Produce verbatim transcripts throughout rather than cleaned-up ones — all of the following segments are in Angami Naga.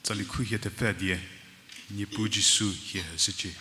Tsali khu hie thepfü die, Niepuu Jisu hie heshücie.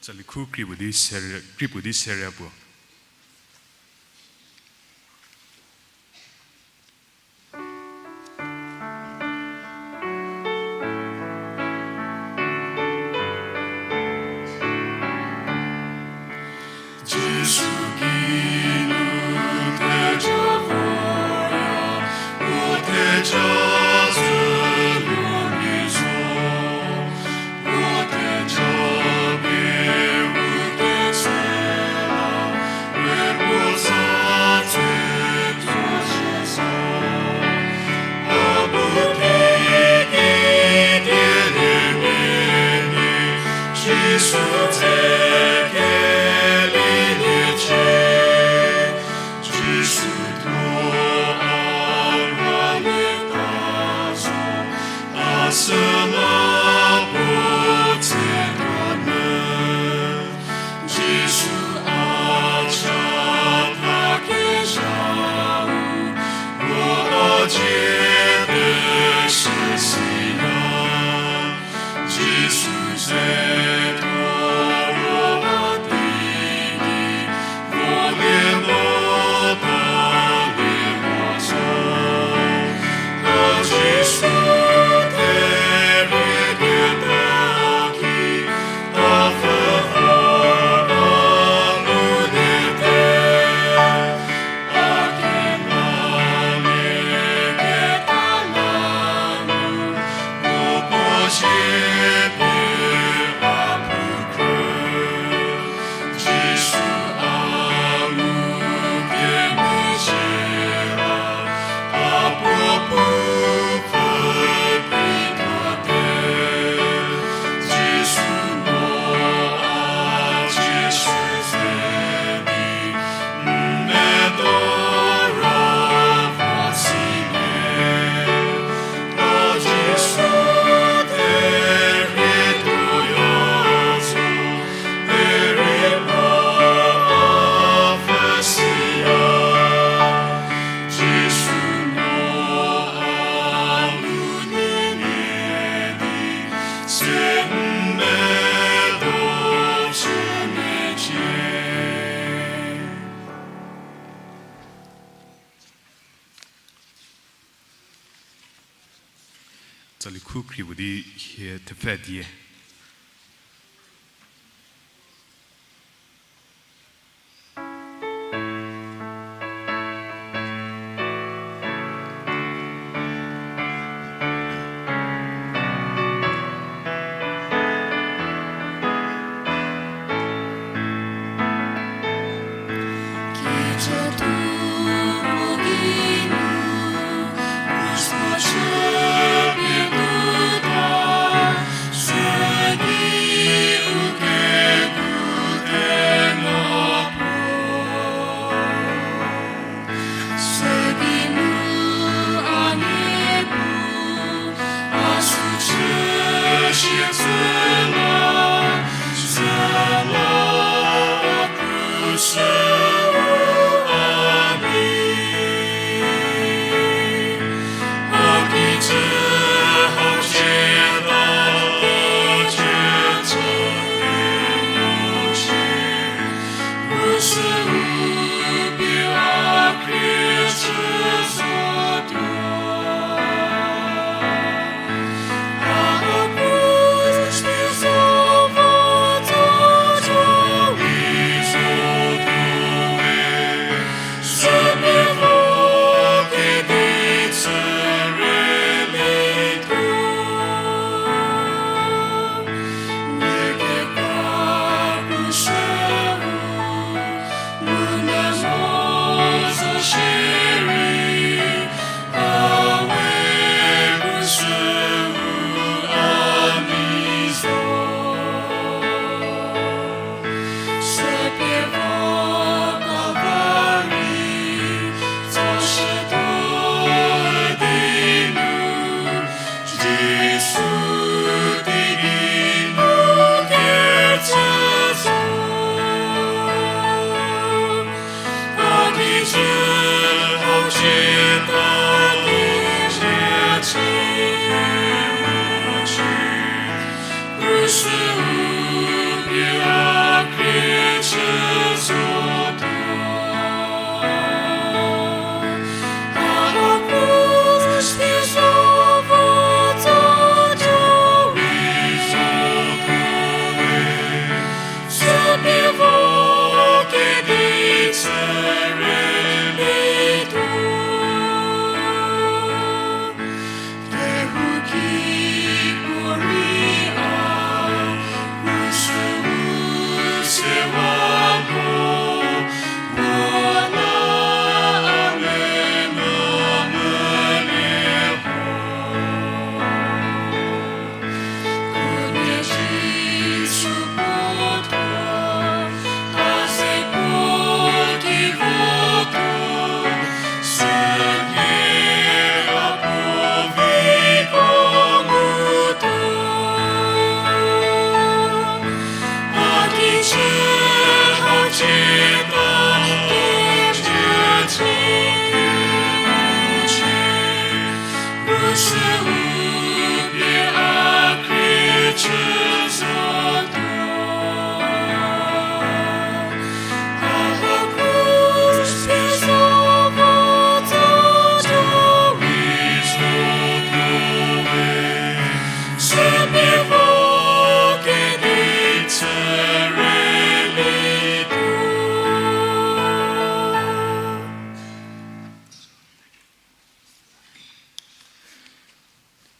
Tsali khu kri puo di serie, kri puo di serie puo. Jisu kinu theja voya, u theja zü lumi zo, u theja pie u ketsela, Tsali khu krie puo di hie thepfü die.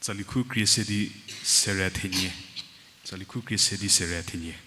Tsali khu krie se di sere thenie. Tsali khu krie se di sere thenie.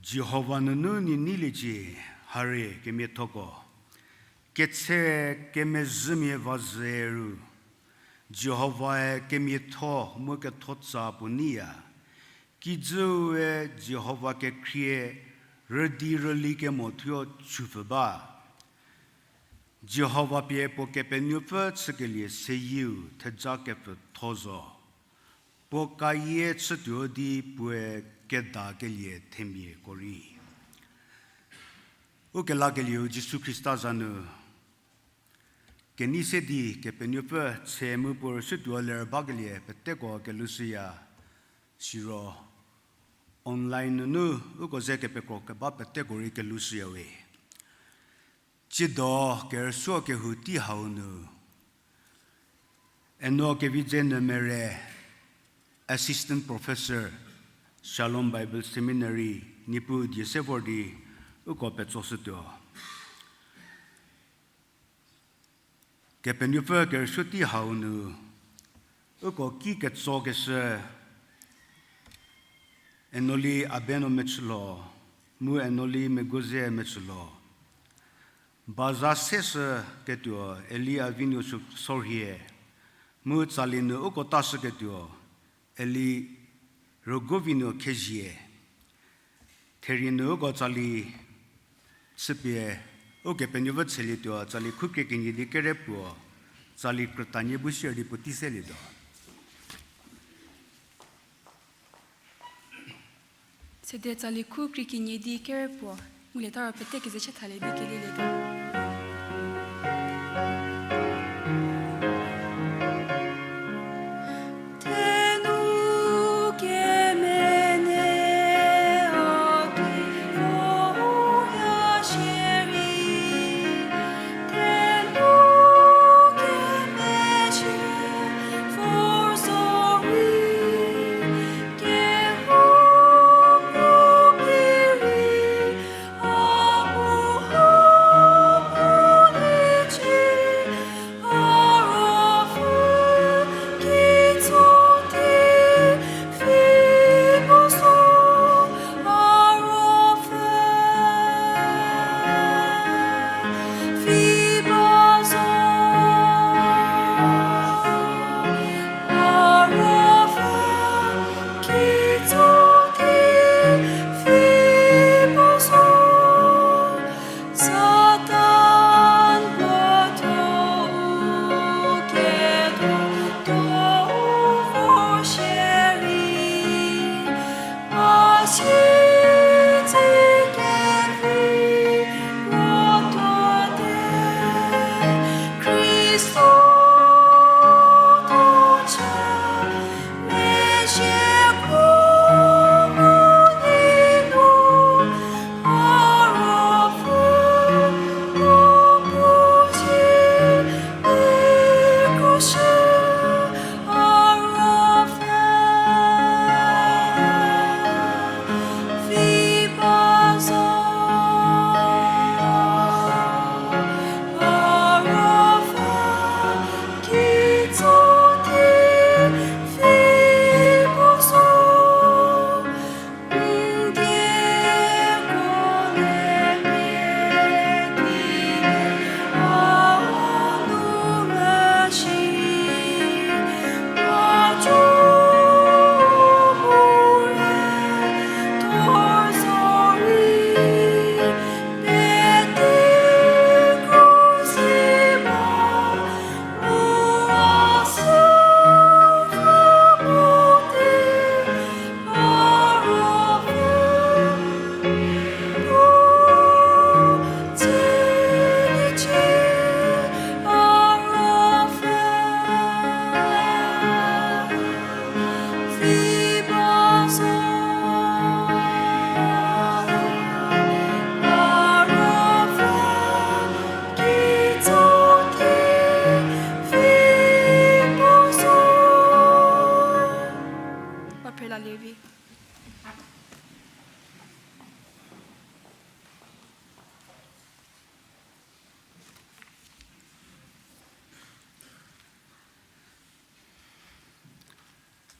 Jihova nunu nie neiliecie, harie kemiathoko. Ketshe kemezhümia va zhü ru, Jihovae kemiatho mu kethotsa puo neiya. Kijüu we Jihova kekhrie rüdi rüli kemo thuo chüpfü ba. Jihova pie puo Kepenuopfü chükelie seyieu theja kepfütho zo. Puo kayie chütuo di puoe kedakelie themiako rei. Ukelakelieu Jisu Khrista za nu, kenei se di Kepenuopfü tshe mu puo rüshütuo ler bakelie peteko kelushüya, siro online nunu uko ze kepekro keba peteko rei kelushüya we. Tsiedo kerüsuo kehou tei hau nu, Eno Kevidze Nümere, Assistant Professor, Shalom Bible Seminary, Niepuu die se vor di uko petsoshütuo. Kepenuopfü kerüsuo tei hau nu, uko ki ketsokeshü, Enoli Abeno Mechülo, mu Enoli Megozie Mechülo. Baza seshü ketuo Eli Avinuo Sorhie, mu tsali nu uko tashüketuo Eli Rogovinuo Khezie. Therie nu uko tsali chüpie Ukepenuopfü tshelietuo tsali khu krie kenie di kere puo, tsali krütanie bu share di puotei selietuo. Sede tsali khu krie kenie di kere puo, ngulieta ro pete keze chathalie di kelilietuo.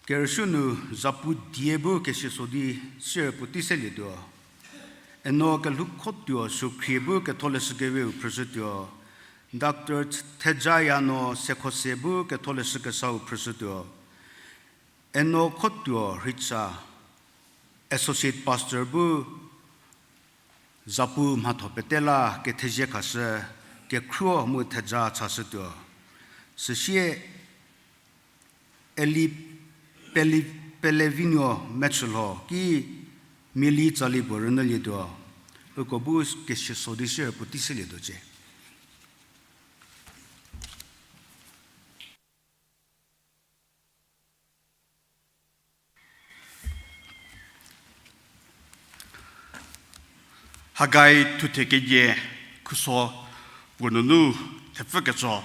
Kerüsuo nu zapu die bu kesiso di sir puotei selietuo. Eno Kelhoukhotuo Sukhrie bu ketholeshü keweu phrüshütuo. Doctor Thejayano Sekhose bu ketholeshü kesau phrüshütuo. Eno Khotuo Rhicha, Associate Pastor bu zapu mhatho pete la kethezie khashü, kekhruo mu theja chashütuo. Süsie Eli Peli-, Pelevinuo Mechülho ki miali tsali puo rünyülietuo. Uko bu kesie so di share puotei selietuocie. Hagai thuthe kenie khuso puo nunu thepfü ketso.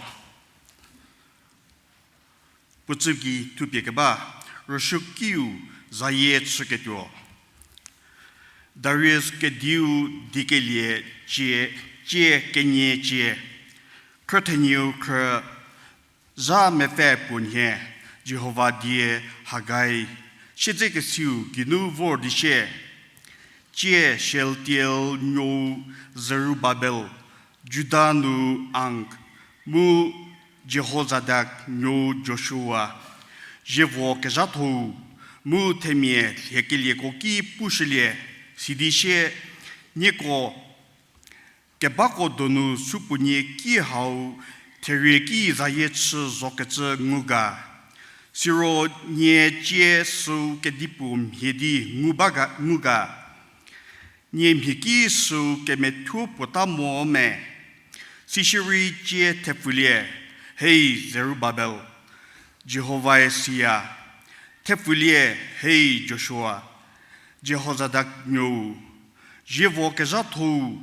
Puo tsü gei thupie keba, rüsuokiu zayie chüketuo. Darius kediu dikelie cie, cie kenie cie, khrüthenieu khrü, zha mepfü puo nhie, Jihova die Hagai, siedzekesiu geinu vor di sie, cie Shealtiel nuou Zerubabel, Juda nu Ang, mu Jehozadak nuou Joshua, zievo kezhathou, mu themia lhiekelieko ki pushülie, sidi sie, nieko kebako donu supuonie ki hau therie ki zayie chü zokecü ngu ga. Siro nie cie süu kedipuo mhie di ngu ba ga, ngu ga. Nie mhie ki süu kemethuo puota mo me. Sisierei cie thepfulie, hei Zerubabel, Jihovae siya. Thepfulie, hei Joshua, Jehozadak nuou, zievo kezhathou.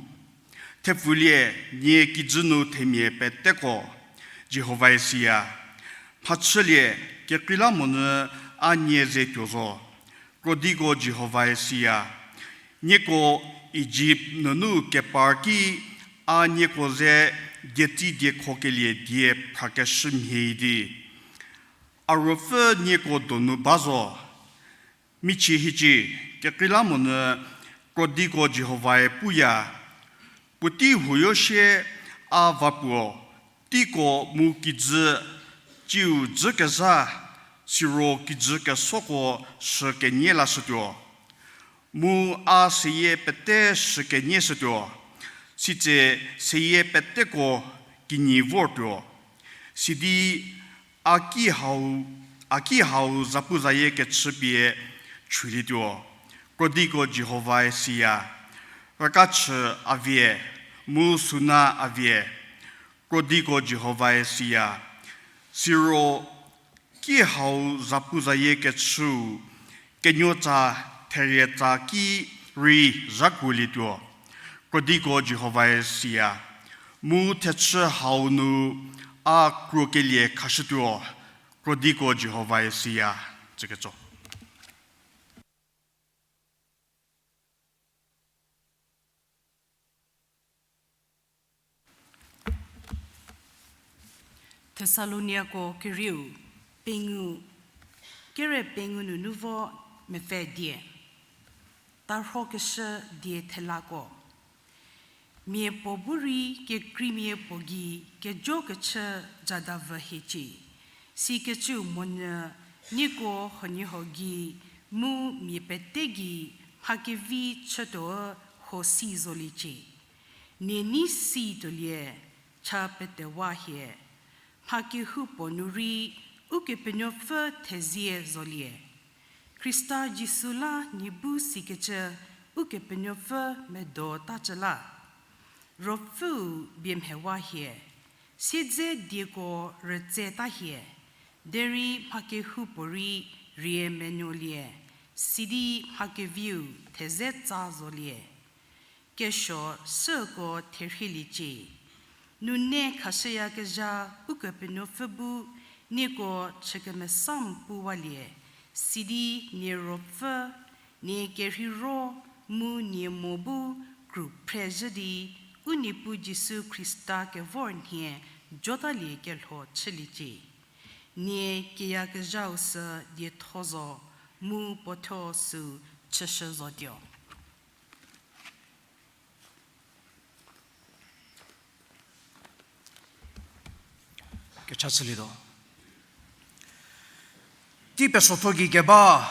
Thepfulie, nie kijü nu themia peteko, Jihovae siya. Mhachülie, kekreilamonyü a nie ze tuo zo. Krodiko Jihovae siya. Nieko Ijipt nunu kepar ki a nieko ze dietsi diekhokelie die phrakeshü mhie di, a ruopfü nieko donu ba zo. Michie hicie, kekreilamonyü krodiko Jihovae puya, puotei huoyo sie a va puo, teiko mu kijü, ciu dzükezha, siro kijü kesoko shü kenie lashütuo. Mu a seyie pete shü kenie shütuo, sitse seyie peteko kinyi vortuo. Sidi a ki hau, a ki hau zapuzayie kechüpie chülietuo, krodiko Jihovae siya. Rükachü a vie, mu suna a vie, krodiko Jihovae siya. Siro ki hau zapuzayie kechüu kenuotsa therietsa ki rei zhakuolietuo, krodiko Jihovae siya. Mu thechü hau nu a kruokelie khashütuo, krodiko Jihovae siya. Tsüketso. Thesaloniako kerieu, pengou, kere pengou nunu vo mepfü die. Tarhokeshü die thelako. Mia puo bu rei kekreimia puo gei kejokechü jadavü hiecie. Sikecüu monyü nieko huoniehuo gei mu mia pete gei mha kevi chütuo huo si zoliecie. Nie nei si tuolie, cha petewa hie. Mha kehoupuo nu rei Ukepenuopfü thezie zolie. Khrista Jisu la nie bu sikecü Ukepenuopfü medo tacü la. Ruopfüu bie mhewa hie, siedze dieko rütse ta hie, derei mha kehoupuorei rie menuolie, sidi mha keviu theze tsa zolie. Kesuo süko therhieliecie. Nune khashüyakezha Ukepenuopfü bu nieko chükemesa puwalie, sidi nie ruopfü, nie kerheiro mu nie mo bu kru phrezhü di u Niepuu Jisu Khrista kevor nhie jotalie kelho chüliecie. Nie kiyakezhau sü dietho zo mu puothuo sü chüshü zotuo. Kecha chülietuo. Tei pesotho gei keba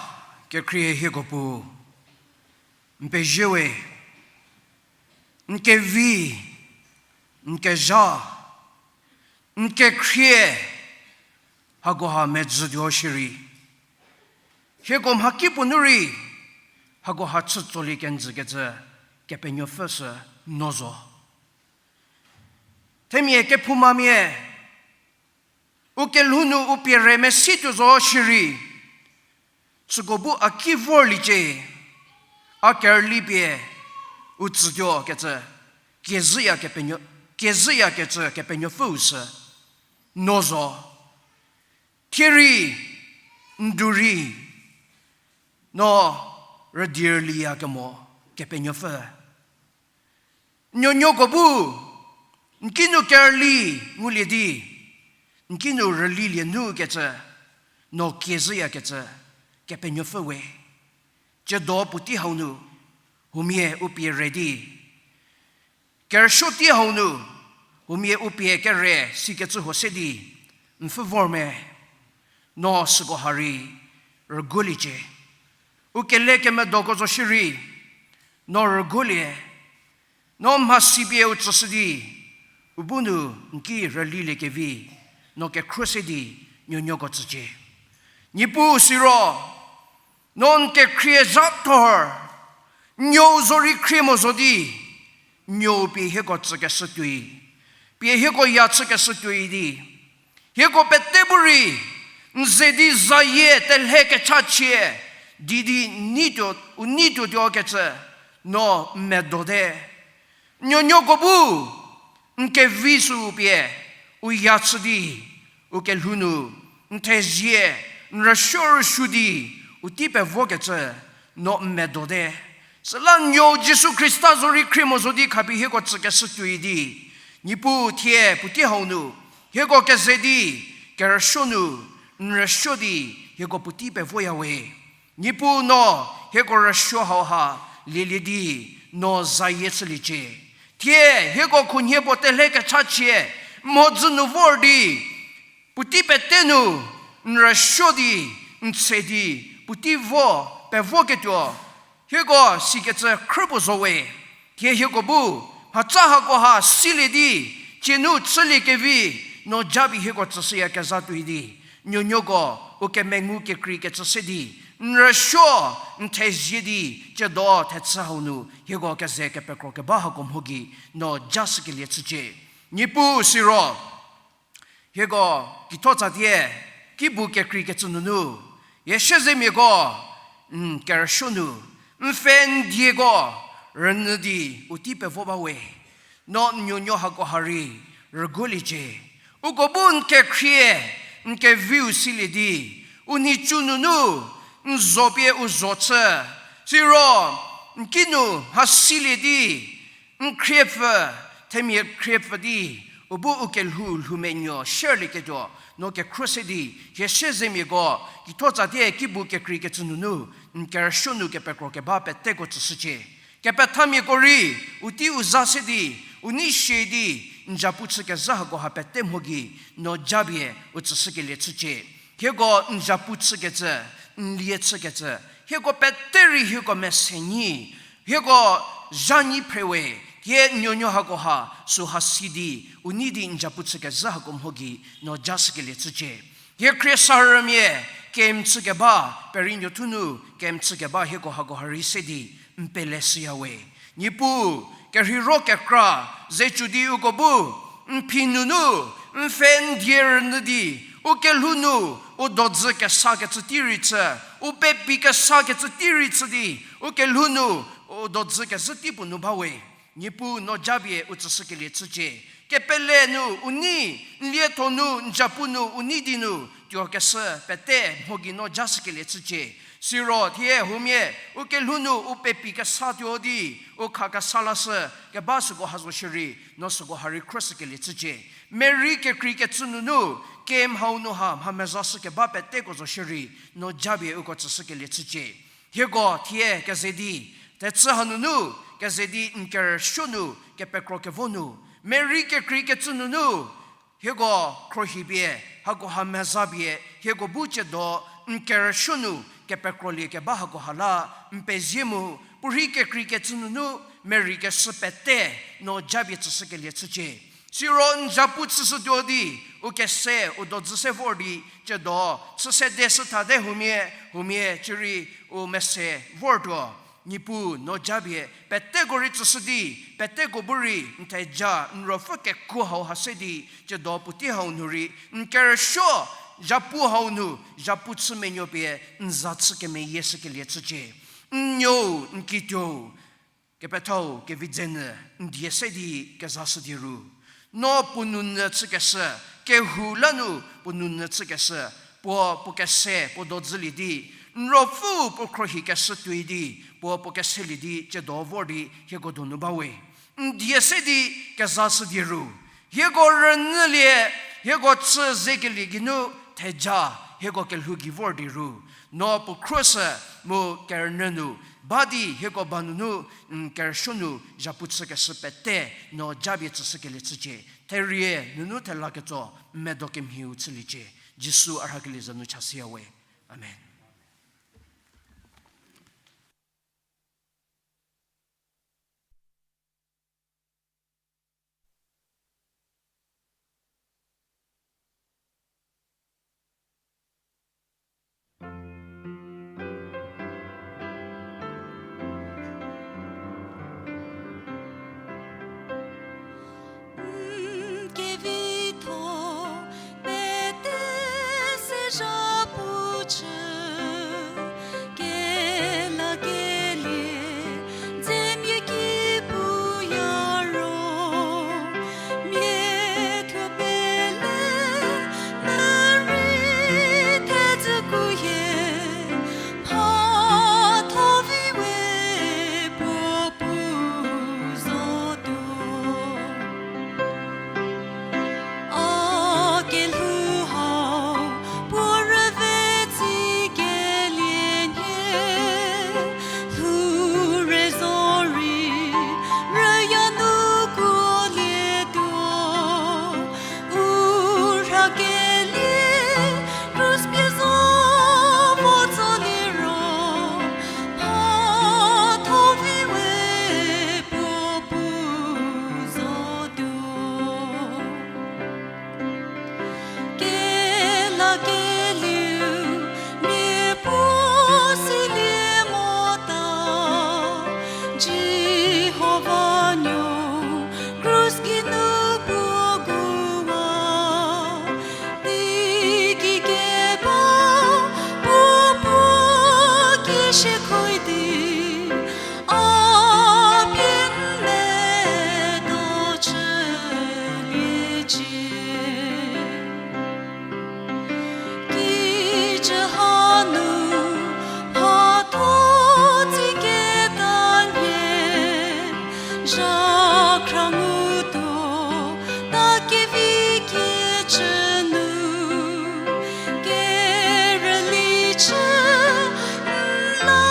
kekhrie hieko Pu, n pezie we, n kevi, n kezha, n kekhrie, hakoha medzütuo shierei, hieko mhakipuo nu rei, hakoha chütsolie kenjükecü Kepenuopfü sü no zo. Themia kephoumamia, u kelhou nu u pie re mesituo zo shierei, süko bu a ki vorliecie, a kerüli pie u tsütuo kecü, kezhüya Kepenuo-, kezhüyakecü Kepenuopfüu sü no zo. Thie rei, n du rei, no rüdi rüliya kemo Kepenuopfü, nuonuoko bu n kinu kerüli ngulie di, n kinu rülilie nu kecü, no kezhüyakecü Kepenuopfü we. Tsiedo puotei hau nu, huomia u pie re di, kerüsuo tei hau nu, huomia u pie kere sikecü huo se di, n pfhü vor me, no süko ha rei rüguoliecie. U kele kemedoko zo shierei, no rüguolie, no mhasi pie u tsüshü di, u bu nu n ki rülilie kevi, no kekhruo se di, nuonuoko tsücie. Niepuu siro, no n kekhrie zha thor, nuou zorei khrie mo zo di, nuou pie hieko tsükeshü tuoi, pie hieko ya chükeshü tuoi di, hieko pete bu rei, n ze di zayie telhe kechachie, di di n neituo, u neituo tuo kecü, no n medo te. Nuonuoko bu, n kevi süu pie, u ya chü di, u kelhou nu, n thezie, n rüsuo rüsuo di, u tei pevokecü, no n medo te. Süla nuou Jisu Khrista zorei khrie mo zo di khapie hieko tsükeshü tuoi di, Niepuu thie puotei hau nu, hieko keze di, kerüsuo nu, n rüsuo di, hieko puotei pevoya we. Niepuu no, hieko rüsuo hauha, lielie di, no zayie chüliecie. Thie, hieko khunhie puo telhe kechachie, mhodzü nu vor di, puotei pete nu, n rüsuo di, n tse di, puotei vo, pevoketuo, hieko sikecü khrü puo zo we. Thie hieko bu, mhatsa hakoha silie di, tsienu chülie kevi, no japie hieko tsüshüyakezha tuoi di, nuonuoko, u kemengu kekreikecü se di, n rüsuo, n thezie di, tsiedo thechü hau nu, hieko keze kepekro keba hako mho gei, no jashükelie chücie. Niepuu siro, hieko, kitho tsatie, kibu kekreikecü nunu, hie siezemiako, n kerüsuo nu, n pfhe n dieko, rünyü di, u tei pevo ba we. No n nuonuo hakoha rei, rüguoliecie. Uko bu n kekhrie, n keviu silie di, u nhicu nunu, n zo pie u zo chü, siro, n kinu mhasilie di, n khriepfü, themia khriepfü di, u bu u kelhou lhoumenuo sherlieketuo, no kekhruo se di, hie siezemiako, kitho tsatie kibu kekreikecü nunu, n kerüsuo nu kepekro keba peteko tsüshücie. Kepethamiako rei, u tei u za se di, u nei sie di, n zapu chükezhü hakoha pete mho gei, no japie u tsüshükelie chücie. Hieko n zapu chükecü, n lie chükecü, hieko pete rei hieko mese nyi, hieko zha nyi phre we, thie n nuonuo hakoha, süha si di, u nei di n zapu chükezhü hako mho gei, no jashükelie chücie. Hie khriesarümia, camp chükeba, perei nuothu nu, camp chükeba hieko hakoha rei se di, n pele shüya we. Niepuu, kerheiro kekra, ze cü di uko bu, n phi nunu, n pfhe n die rünyü di, u kelhou nu, u dodzü kesakecü tei rei chü, u pepi kesakecü tei rei chü di, u kelhou nu, u dodzü kezhü tei puo nu ba we. Niepuu no japie u tsüshükelie chücie. Kepele nu u nei, n lietho nu, n zapu nu u nei di nu, tuokeshü pete mho gei no jashükelie chücie. Siro thie huomia, u kelhou nu u pepi kesatuo di, u kha kesa lashü, keba süko ha zo shierei, no süko ha rei khruoshükelie chücie. Merei kekreikecü nunu, camp hau nu ha mha mezashü keba peteko zo shierei, no japie uko tsüshükelie chücie. Hieko thie keze di, thechü hanunu, keze di n kerüsuo nu, kepekro kevo nu, merei kekreikecü nunu, Hieko khruohipie, hakoha meza pie, hieko bu tsiedo, n kerüsuo nu, kepekrolie keba hakoha la, n pezie mu, puorhi kekreikecü nunu, merei keshü pete, no japie tsüshükelie chücie. Siro n zapu chüshütuo di, u kese, u dodzü se vor di, tsiedo, chü sede shüthate huomia, huomia, cierei, u mese vortuo. Niepuu no japie, peteko rei tsüshü di, peteko bu rei, n theja, n ruopfü kekuo hau ha se di, tsiedo puotei hau nu rei, n kerüsuo, zapu hau nu, zapu chü menuo pie, n za chü kemeyie shükelie chücie. N nuou, n kituou, kepethau, kevi dze nyü, n die se di, kezashü di ru. No puo nounyü chükeshü, kehou la nu puo nounyü chükeshü, puo, puo kese, puo dodzülie di, n ruopfü puo khruohikeshü tuoi di, puo, puo keselie di, tsiedo vor di, hieko donu bawe. N die se di, kezashü di ru. Hieko rünyülie, hieko chü zekelie geinu, theja, hieko kelhou gei vor di ru. No puo khruoshü, mu kerünyü nu, ba di, hieko ba nunu, n kerüsuo nu, zapu chükeshü pete, no japie tsüshükelie chücie. Therie, nunu thela ketso, n medo kemhieu chüliecie. Jisu a rhakelie za nu chashüyawe. Amen. N kevitho pete se zhapu chü, kelakelie dzemia ki puya ro, mia thuo pele merei thedzüku hie, mhatho vi we puo pu zotuo. A kelhou hau puo rüve tsikelie nhie, lhou rei zo rei rüya nu kuolietuo. U rhakelie krus pie zo vo tsoliro, mhatho vi we puo pu zotuo. Kelakelieu mia puo silie mota, Jihova nuo krus geinu puo guwa, teigei keba puo puo ki shiekhoi di, a pie n medo chüliecie. Kijü hanu mhatho tsiketa nhie, zhakhra ngutuo, ta kevi kijü nu, kerüli chü n la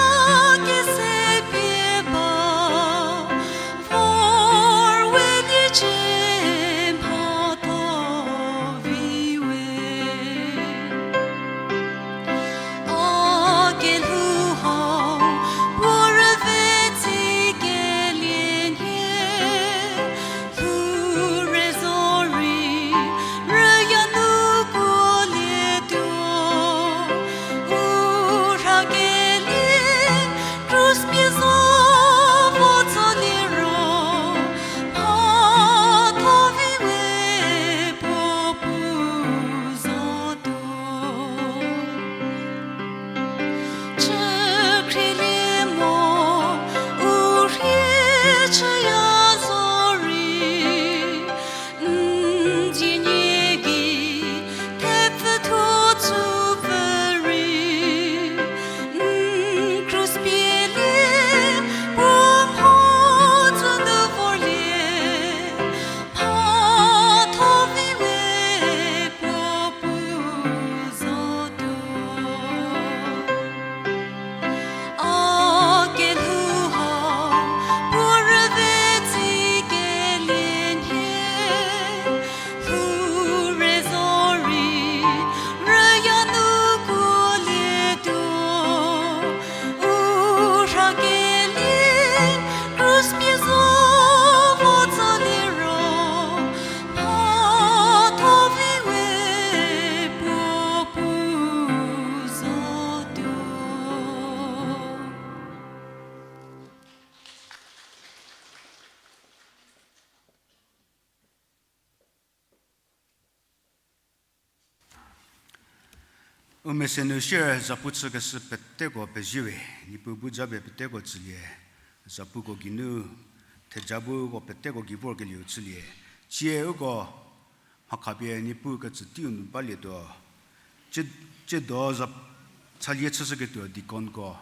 U mese nu shie zapu chükeshü peteko pezie we, Niepuu bu japie peteko tsülie, zapuko geinu, theja bu uko peteko gei vorkelieu chülie, tsie uko mhakhapie Niepuu ketsü teiu nu balietuo, tsie, tsiedo za, chalie chüshüketuo deaconko,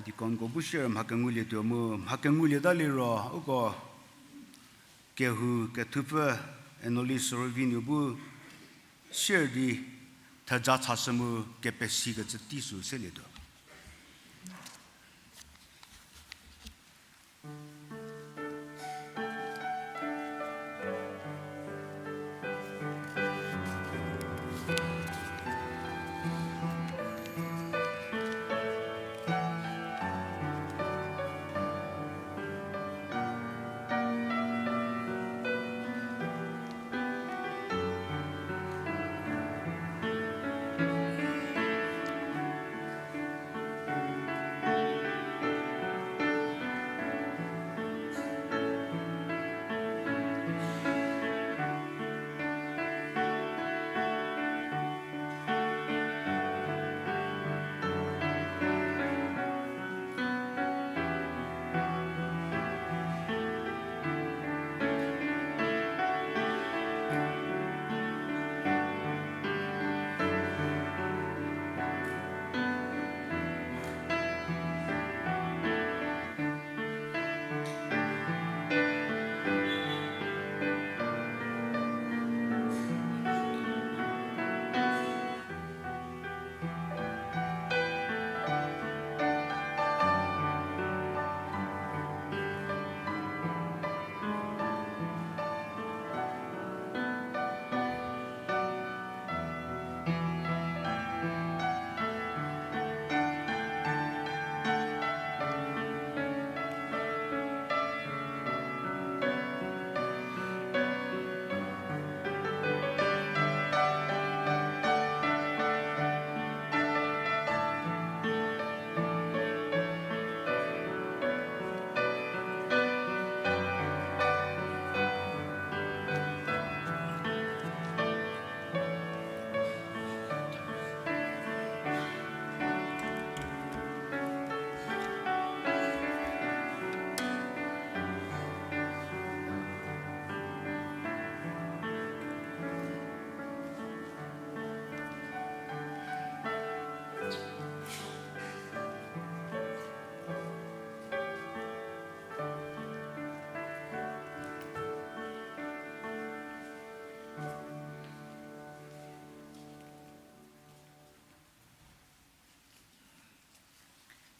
deaconko bu shie mha kengulietuo mu, mha kengulieta liro, uko kehou kethupfü Enoli Sorovi nu bu shie di theja chashü mu kepesikecü tei sü selietuo.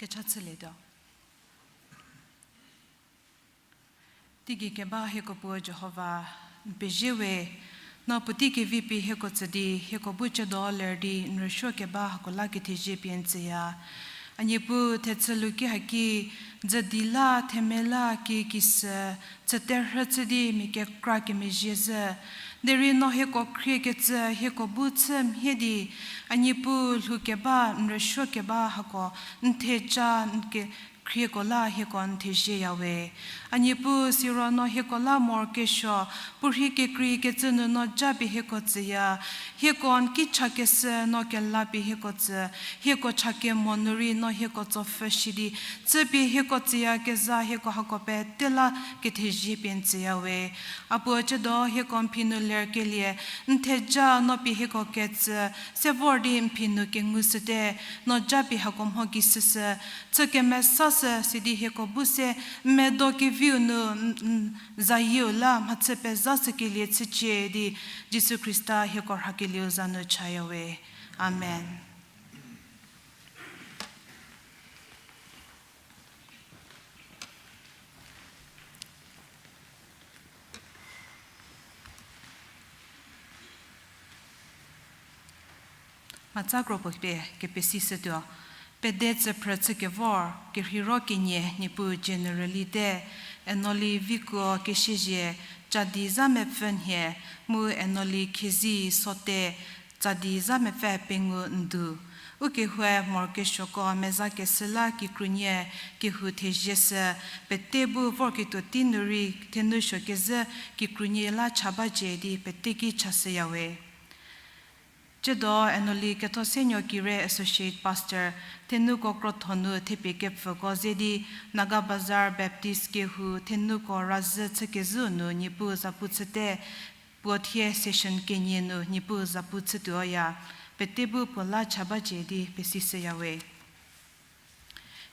Kecha chülietuo. Teigei keba hieko Puo Jihova, n pezie we, no puotei kevi pie hieko tsü di, hieko bu chüdo ler di n rüsuo keba hako la kethezie pie n tsüya. A Niepuu, thechü luki haki, dzüdi la, themia la, kikisü, chüterhü chü di mia kekra kemezhie zhü. Derei no hieko khriekecü, hieko bu chü mhie di, a Niepuu lhou keba, n rüsuo keba hako, n theja, n ke, khrieko la hieko n thezieya we. A Niepuu, siro no hieko la morokesuo, puorhi kekreikecü nu no japie hieko tsüya, hieko n ki chakeshü no kelapie hieko tsü, hieko chakemo nu rei no hieko tsopfhü shi di, chüpie hieko tsüyakezha hieko hako pete la kethezie pie n tsüya we. A Puo chüdo hieko n phi nu lerkelie, n theja no pie hieko ketsü, se vor di n phi nu kengushüte, no japie hako mho gei süsü, chü kemesashü sidi hieko bu se, n medo keviu nu, n, n, zayieu la mhachü pezashükelie chücie di, Jisu Khrista hieko rhakelieu za nu chaya we. Amen. Matsa kropuo pie kepesishütuo. Pede tsüphrü chükevor, kerheiro kenie Niepuu generally te, Enoli vikuo kesiezie, Chadi za mepfü nhie, mu Enoli khiezi sote, Chadi za mepfü pengou ndu. Ukehoue morokesuoko mezakeshü la kikrunie kehou thezieshü, pete bu vorketuo tei nu rei thenou suokezhü kikrunie la cha bacie di pete ki chashüya we. Tsiedo Enoli Kethosenuo Kire Associate Pastor, thenuko krotho nu thepie kepfüko ze di Naga Bazar Baptist kehou thenuko razhü chükezhüu nu Niepuu zapu chüte, puo thie session kenie nu Niepuu zapu chütuoya, pete bu puo la cha bacie di pesishüyawe.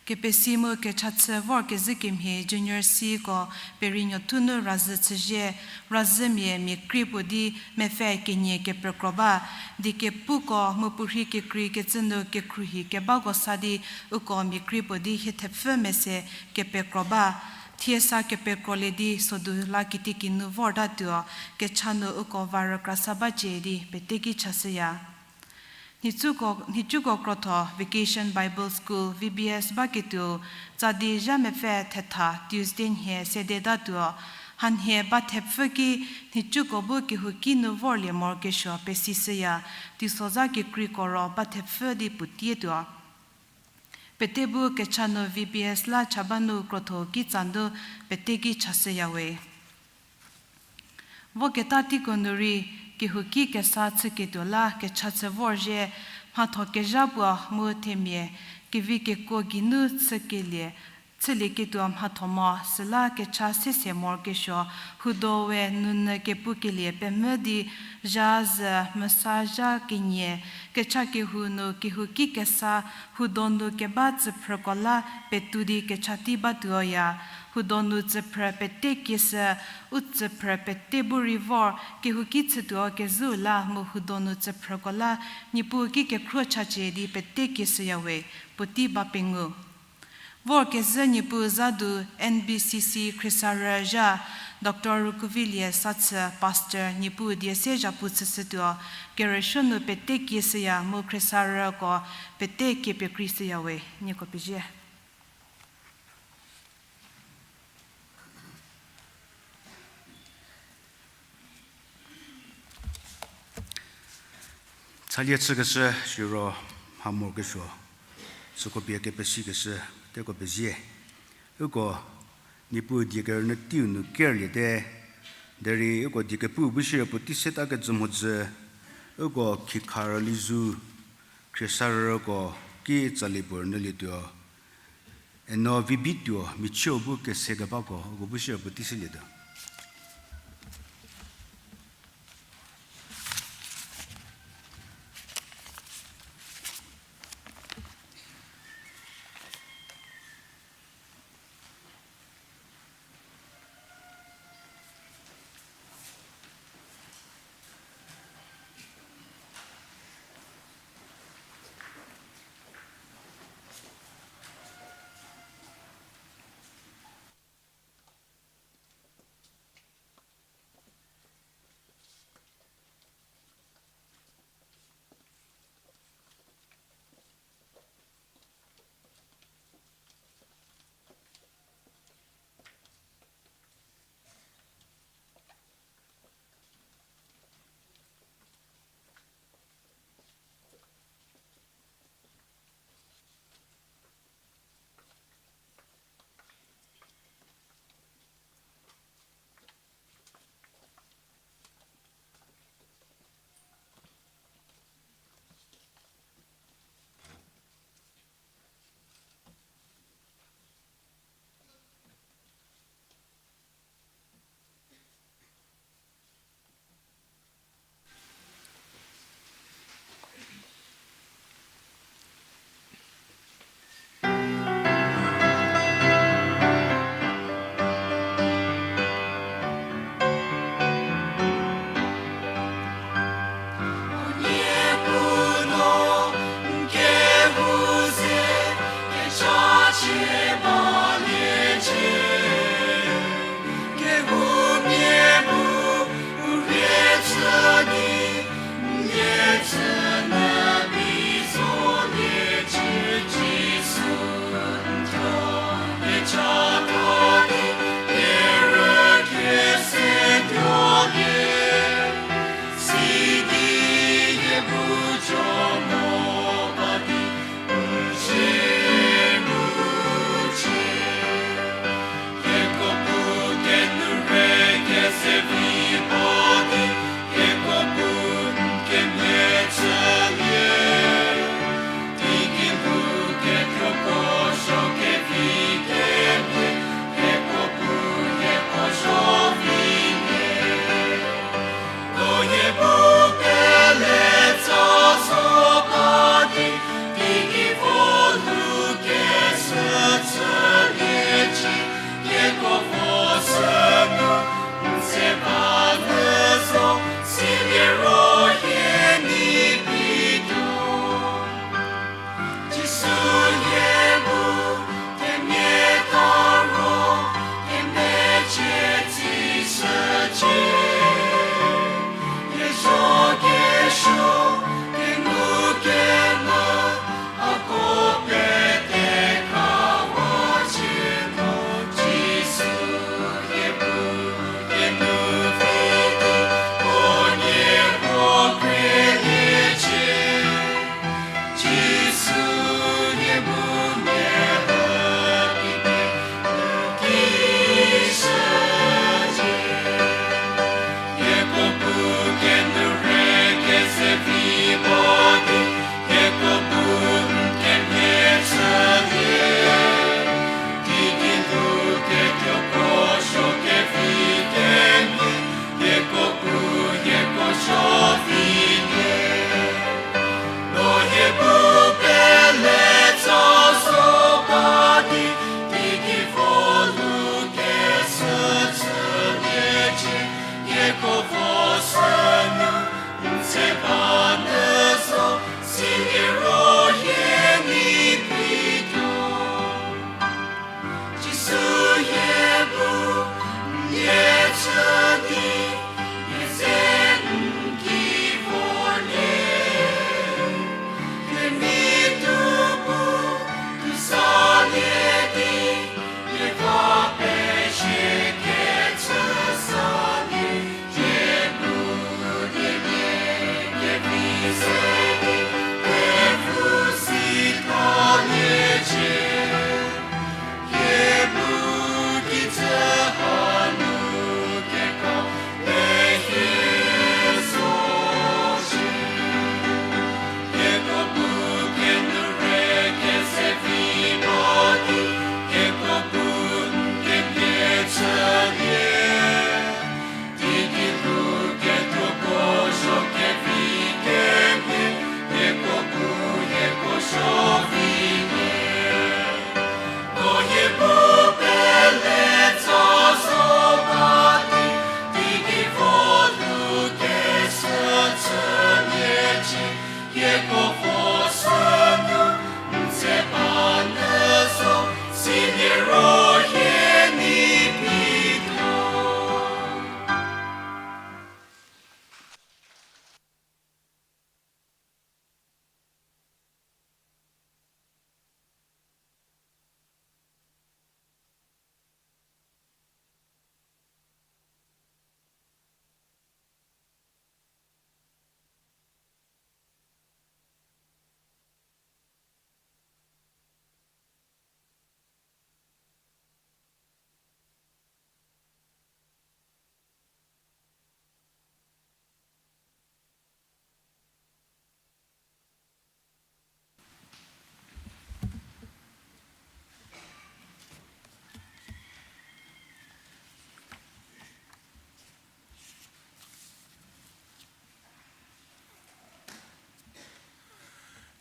Kepesi mu kecha chü vorkezhü kemhie Junior Cko Perinuothu nu razhü chüzhie, razhümia mia krie puo di mepfü kenie kepekro ba, diekepuko mu puorhi kekreikecü nu kekhruohi kebako sa di uko mia krie puo di hie thepfü mese kepekro ba. Thie sa kepekrolie di sodu la kitiekinunu vortatuo, kecha nu uko va rükra sa bacie di pete ki chashüya. Nhicuko, nhicuko krotho Vacation Bible School, V B S baketuo, tsadi zha mepfü thetha Tuesday nhie sedetatuo, hanhie ba thepfü ki nhicuko bu kehouki nu vorlie morokesuo pesishüya, teisozha kekreiko ro ba thepfü di puotietuo. Pete bu kecha nu V B S la cha ba nu krotho kitsa nu pete ki chashüyawe. Voketa teiko nu rei kehouki kesa chüketuo la kecha chü vorzhie, mhatho kezha puo mu themia kevi kekuo geinu chükelie, chülieketuo mhatho mo, süla kecha sese morokesuo, hudo we nunyü kepukelie pemvü di zha zü mesa zha kenie, kecha kehou nu kehouki kesa, hudo nu keba tsüphrüko la petou di kecha tei batuoya, hudo nu tsüphrü pete kieshü, u tsüphrü pete bu rei vor, kehouki chütuo kezhüu la mu hudo nu tsüphrüko la, Niepuu ki kekhruo chacie di pete kieshüyawe, puotei ba pengou. Vorkezhü Niepuu za du N B C C khriesarü zha, Doctor Rukuvilie Sathü Pastor Niepuu die se zhapu chüshütuo, kerüsuo nu pete kieshüya mu khriesarüko pete kie pekreishüyawe, nieko pezie. Chalie chükeshü siro mha morokesuo, süko pie kepesikeshü, teko pezie. Uko Niepuu die kerünyü teiu nu kerliete, derei uko die kepu bu shierei puotei seta kecü mhodzü, uko khikharü lizu, khriesarüko ki tsali puo rünyülietuo, eno vibi tuo michüu bu kese kebako uko bu shierei puotei shülietuo.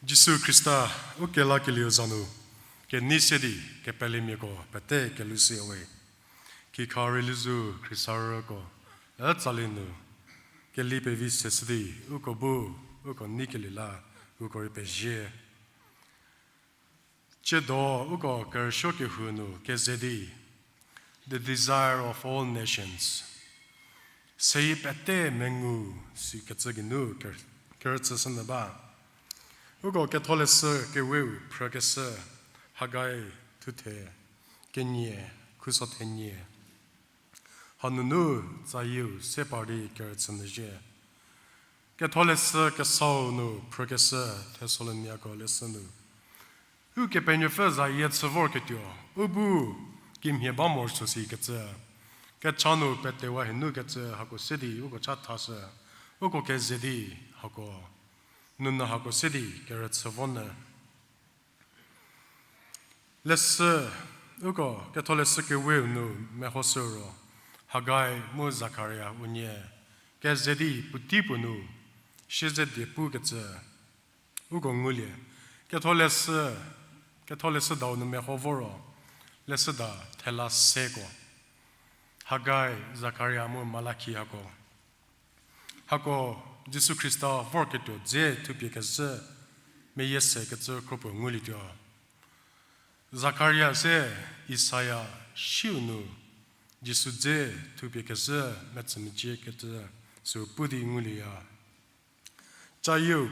Jisu Khrista, u kelakelieu za nu, kenei se di kepelemiako pete kelhou shüyawe. Kikha rei lizü Khrista rüko, e tsali nu, keli pevi se shü di, uko bu, uko neikelie la, uko rei pezie. Tsiedo uko kerüsuo kehou nu keze di, The Desire of All Nations. Seyie pete mengu sikecü geinu ker-, kerüchüshü nyü ba. Uko Ketholeshü Keweu phrükeshü Hagai thuthe kenie, khuso thenie. Hanunu tsayieu se par di kerüchü nyüzhie. Ketholeshü Kesau nu phrükeshü Thesaloniako leshü nu, Ukepenuopfü zayie chü vorketuo, u bu kimhie ba morosuo sikecü, kecha nu petewa hie nu kecü hako se di uko cha thashü, uko keze di hako, nunu hako se di kerüchü vo nyü. Leshü, uko Ketholeshü Keweu nu mehoshü ro, Hagai mu Zakaria unie, keze di puotei puo nu, siezedie pukecü, uko ngulie, Ketholeshü, Ketholeshüdau nu meho vo ro, leshüda thela seko, Hagai, Zakaria mu Malaki hako. Hako Jisu Khrista vorketuo dze thupie kezhü meyie sekecü kropuo ngulietuo. Zakaria se Isaia siu nu Jisu dze thupie kezhü metsümecie kecü süu pu di ngulieya. Cayieu,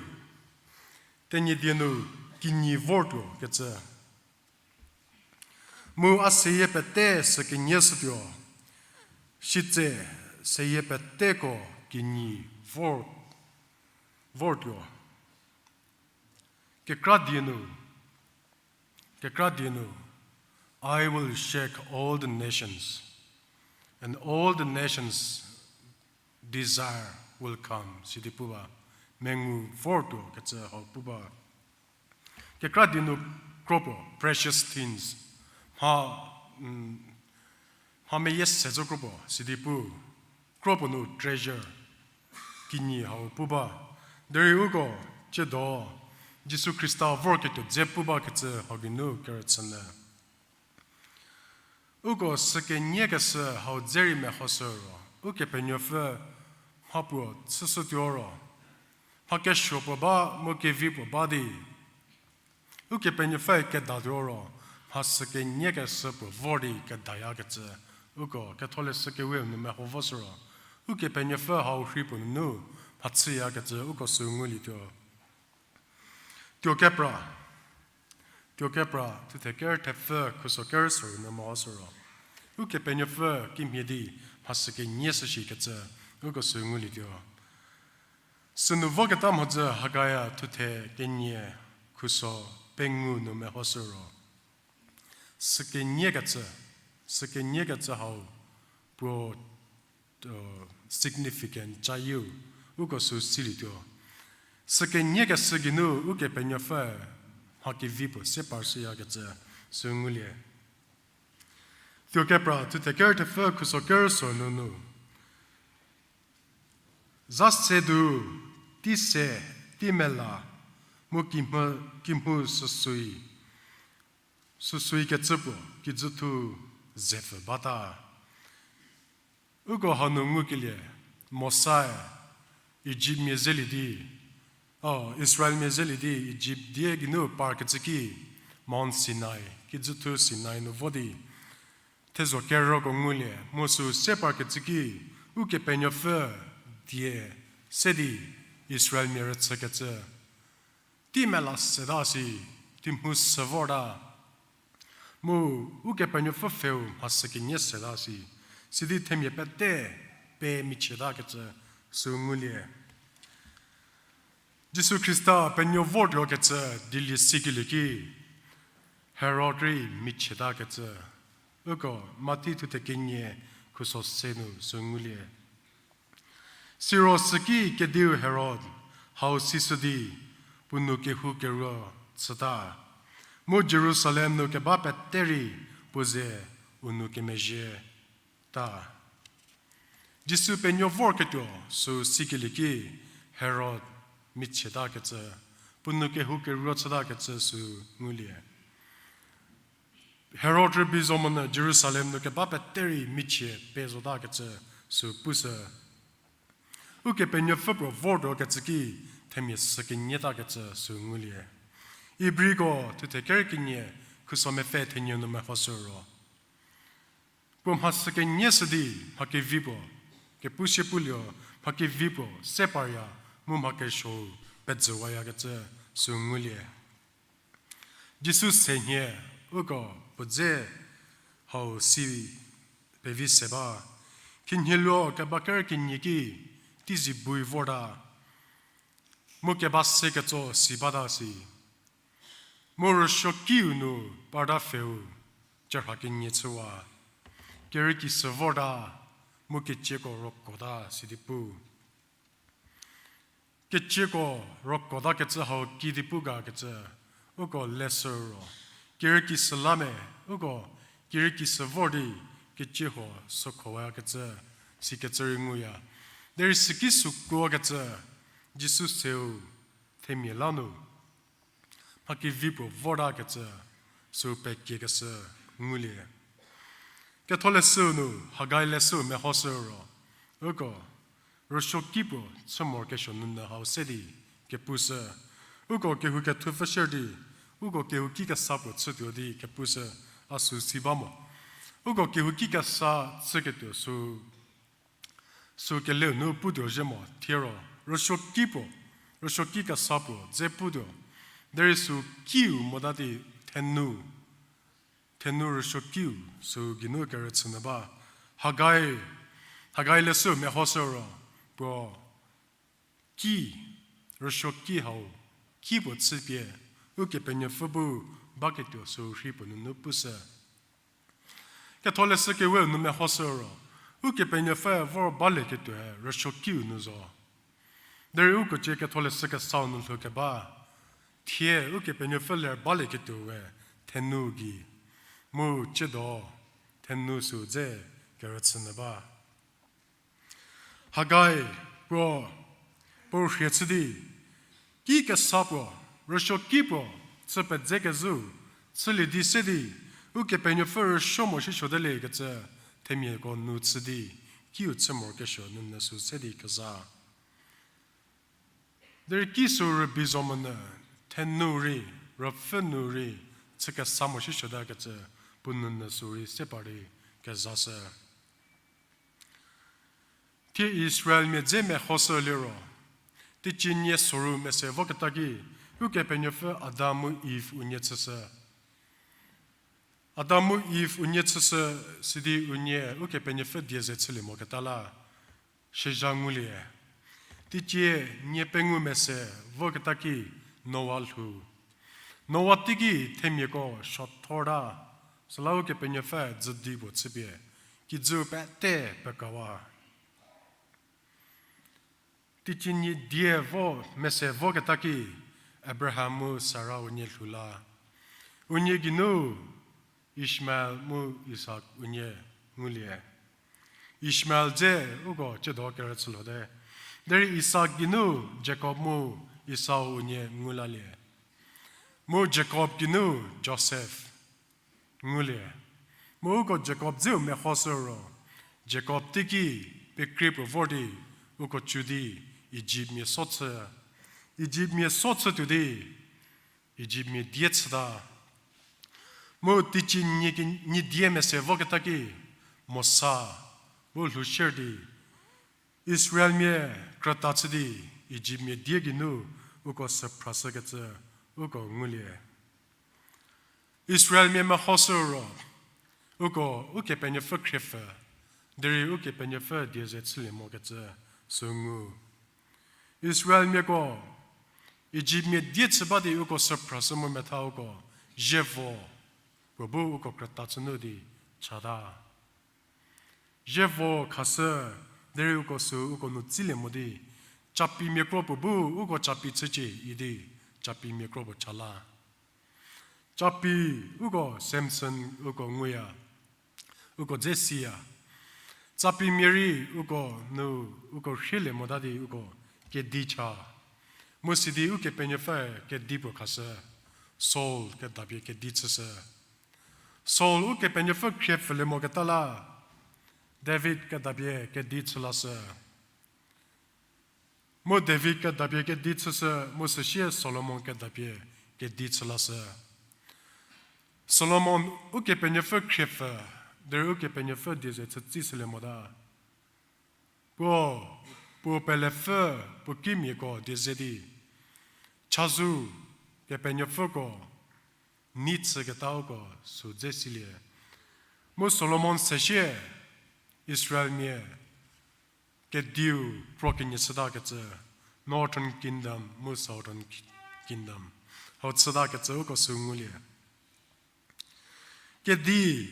Tenyidie nu kinyi vortuo kecü. Mu a seyie pete sükenie shütuo, sitse seyie peteko kinyi vor, vortuo. Kekra die nu, kekra die nu, I will shake all the nations, and all the nations' desire will come, sidi pu ba, mengu vortuo kecü hau pu ba. Kekra die nu kropuo, precious things, mha, mha meyie se zo kropuo, sidi pu, kropuo nu treasure, kinyi hau pu ba. Derei uko, tsiedo, Jisu Khrista vorketuo dze pu bakecü hau geinu kerüchü nyü. Uko sükenie keshü hau dze rei mehoshü ro, Ukepenuopfü mha puo chüshütuo ro, mha kesuo puo ba mu kevi puo ba di, Ukepenuopfü kedatuo ro, mha sükenie keshü puo vor di kedayakecü, uko Ketholeshü Keweu nu meho voshü ro, Ukepenuopfü hau rhei puo nunu mha chüyakecü uko süu ngulietuo. Tuokepra, Tuokepra thuthe ker thepfü khuso ker soru nu mehoshü ro, Ukepenuopfü kimhie di mha sükenie shüshikecü uko süu ngulietuo. Sünu voketa mhodzü Hagaia thuthe kenie khuso pengou nu mehoshü ro, sükenie kecü, sükenie kecü hau puo, significant cayieu, uko süu silietuo. Sükenie keshü geinu Ukepenuopfü mha kevi puo se parshüyakecü süu ngulie. Tuokepra thuthe ker thepfü khuso ker soru nunu, za se du, tei se, tei mela, mu kimhü, kimhü süsui, süsui kecü puo kijüthu zepfü bata. Uko hanu ngukelie, Mosae Ijiptmia zelie di, o, Israelmia zelie di Ijipt die geinu parkecü ki, Mount Sinai, kijüthu Sinai nu vo di, thezho kerüko ngulie, mu süu se parkecü ki, Ukepenuopfü die se di Israelmia rüchükecü. Tei mela seta si, tei mhü sü vorta. Mu Ukepenuopfü pfheu mha sükenie seta si, sidi themia pete pe michietakecü süu ngulie. Jisu Khrista penuo vortuokecü dilie sikelie ki, Herod rei michietakecü, uko Mathi thuthe kenie khuso se nu süu ngulie. Siro süki kediu Herod hau sishü di puo nou kehoukeruo chüta, mu Jerusalem nu keba pete rei puo ze u nou kemezhieta. Jisu penuo vorketuo süu sikelie ki Herod michietakecü puo nou kehou keruo chütakecü sü ngulie. Herod rübei zo monyü Jerusalem nu keba pete rei michie pe zotakecü sü pushü. Ukepenuopfü puo vortuokecü ki themia sü kenyitakecü sü ngulie. Ibriko thuthe ker kenie khuso mepfü thenie nu mehoshü ro, puo mha sü kenyie shü di mha kevi puo, kepu sie pulio mha kevi puo se parya mu mha kesuo pezüwaya kecü sü ngulie. Jisu se nhie, uko puo dze hau si pevi se ba. Khinhieluo keba ker kenie ki teizie bui vorta, mu keba se ketso si bata si. Mu rüsuokiu nu parta pfheu cherha kenie chüwa. Kerükisü vorta, mu kecieko rokota sidi pu. Kecieko rokotakecü hau kidi pu gakecü, uko leshü ro, kerükisü la me, uko kerükisü vor di kecie huo sükhowa kecü, sikecü rei nguya. Derei süki sükuokecü, Jisu seu themia la nu mha kevi puo vortakecü sü pekiekeshü ngulie. Ketholeshü nu Hagai leshü mehoshü ro, uko rüsuoki puo chü morokesuo nunu hau se di kepushü. Uko kehou kethupfü shü di, uko kehouki kesa puo chütuo di kepushü, a sü si ba mo. Uko kehouki kesa chüketuo sü sü keleu nu putuo zhie mo thiero, rüsuoki puo, rüsuoki kesa puo dze putuo. Derei sü kiu mota di thenu, thenu rüsuokiu sü geinu kerüchü nyü ba. Hagai, Hagai leshü mehoshü ro, puo ki, rüsuoki hau ki puo chüpie, Ukepenuopfü bu baketuo sü rhi puo nunu pushü. Ketholeshü kewe nu mehoshü ro, Ukepenuopfü vor balieketuoe rüsuokiu nu zo. Derei uko cie Ketholeshü kesau nu lhoukeba, thie Ukepenuopfü ler balieketuoe thenu gei, mu tsiedo thenu sü dze kerüchü nyü ba. Hagai puo, puo rhie chü di, ki kesa puo, rüsuoki puo, chü pedzekezhü, chülie di se di, Ukepenuopfü rüsuo mo shi suotelie kecü, themiako nu chü di, kiu chü morokesuo nunu sü se di keza. Derei ki sü rübei zo monyü, thenu rei, ruopfü nu rei, chü kesa mo shi suotakecü, puo nunu sü rei se par di kezashü. Thie Israelmia dze mehoshü liro, teicie nie soru mese voketa ki, Ukepenuopfü Adam mu Iv unie chüshü. Adam mu Iv unie chüshü, sidi unie Ukepenuopfü die ze chülie moketa la, shüzha ngulie. Teicie nie pengou mese voketa ki Noa lhou. Noa teiki themiako suothorta, süla Ukepenuopfü dzüdi puo chüpie, kijü pete pekawa. Teicie nie die vo mese voketa ki Abraham mu Sara unie lhou la. Unie geinu Ishmael mu Isak unie ngulie. Ishmael dze uko tsiedo kerüchü lhote. Derei Isak geinu Jakob mu Esau unie ngu lalie. Mu Jakob geinu Josef ngulie. Mu uko Jakob dzeu mehoshü ro, Jakob teiki pekrie puo vor di uko cü di Ijiptmia so chü. Ijiptmia so chü tuo di Ijiptmia die chüta. Mu teicie nie ki, nie die mese voketa ki Mosa bu lhou shier di Israelmia krüta chü di Ijiptmia die geinu uko süphrashükecü uko ngulie. Israelmia mehoshü ro, uko Ukepenuopfü khriepfü, derei Ukepenuopfü die ze chülie mokecü sü ngu. Israelmiako Ijiptmia die chü ba di uko süphrashü mu metha uko zievo puo bu uko krüta chü nu di chata. Zievo khashü, derei uko sü uko nu tsilie mo di, Capimia kro puo bu uko Capi chücie idi, Capimia kro puo cha la. Capi uko Samson uko nguya, uko dze siya. Capimia rei uko nu, uko rhielie mota di uko kedi cha. Mu sidi Ukepenuopfü kedi puo khashü, Saul kedapie kedi chüshü. Saul Ukepenuopfü khrie pfülie moketa la, David kedapie kedi chü lashü. Mu David kedapie kedi chüshü, mu süsie Solomon kedapie kedi chü lashü. Solomon Ukepenuopfü khrie pfü, derei Ukepenuopfü die ze chütsishülie mota. Puo, puo pelepfü, puo kimiako die ze di, chazou, kepenuopfüko, nei chüketako sü dze silie. Mu Solomon sesie, Israelmia kediu kro kenie chütakecü, Northern Kingdom mu Southern Ki-, Kingdom hau chütakecü uko sü ngulie. Kedi,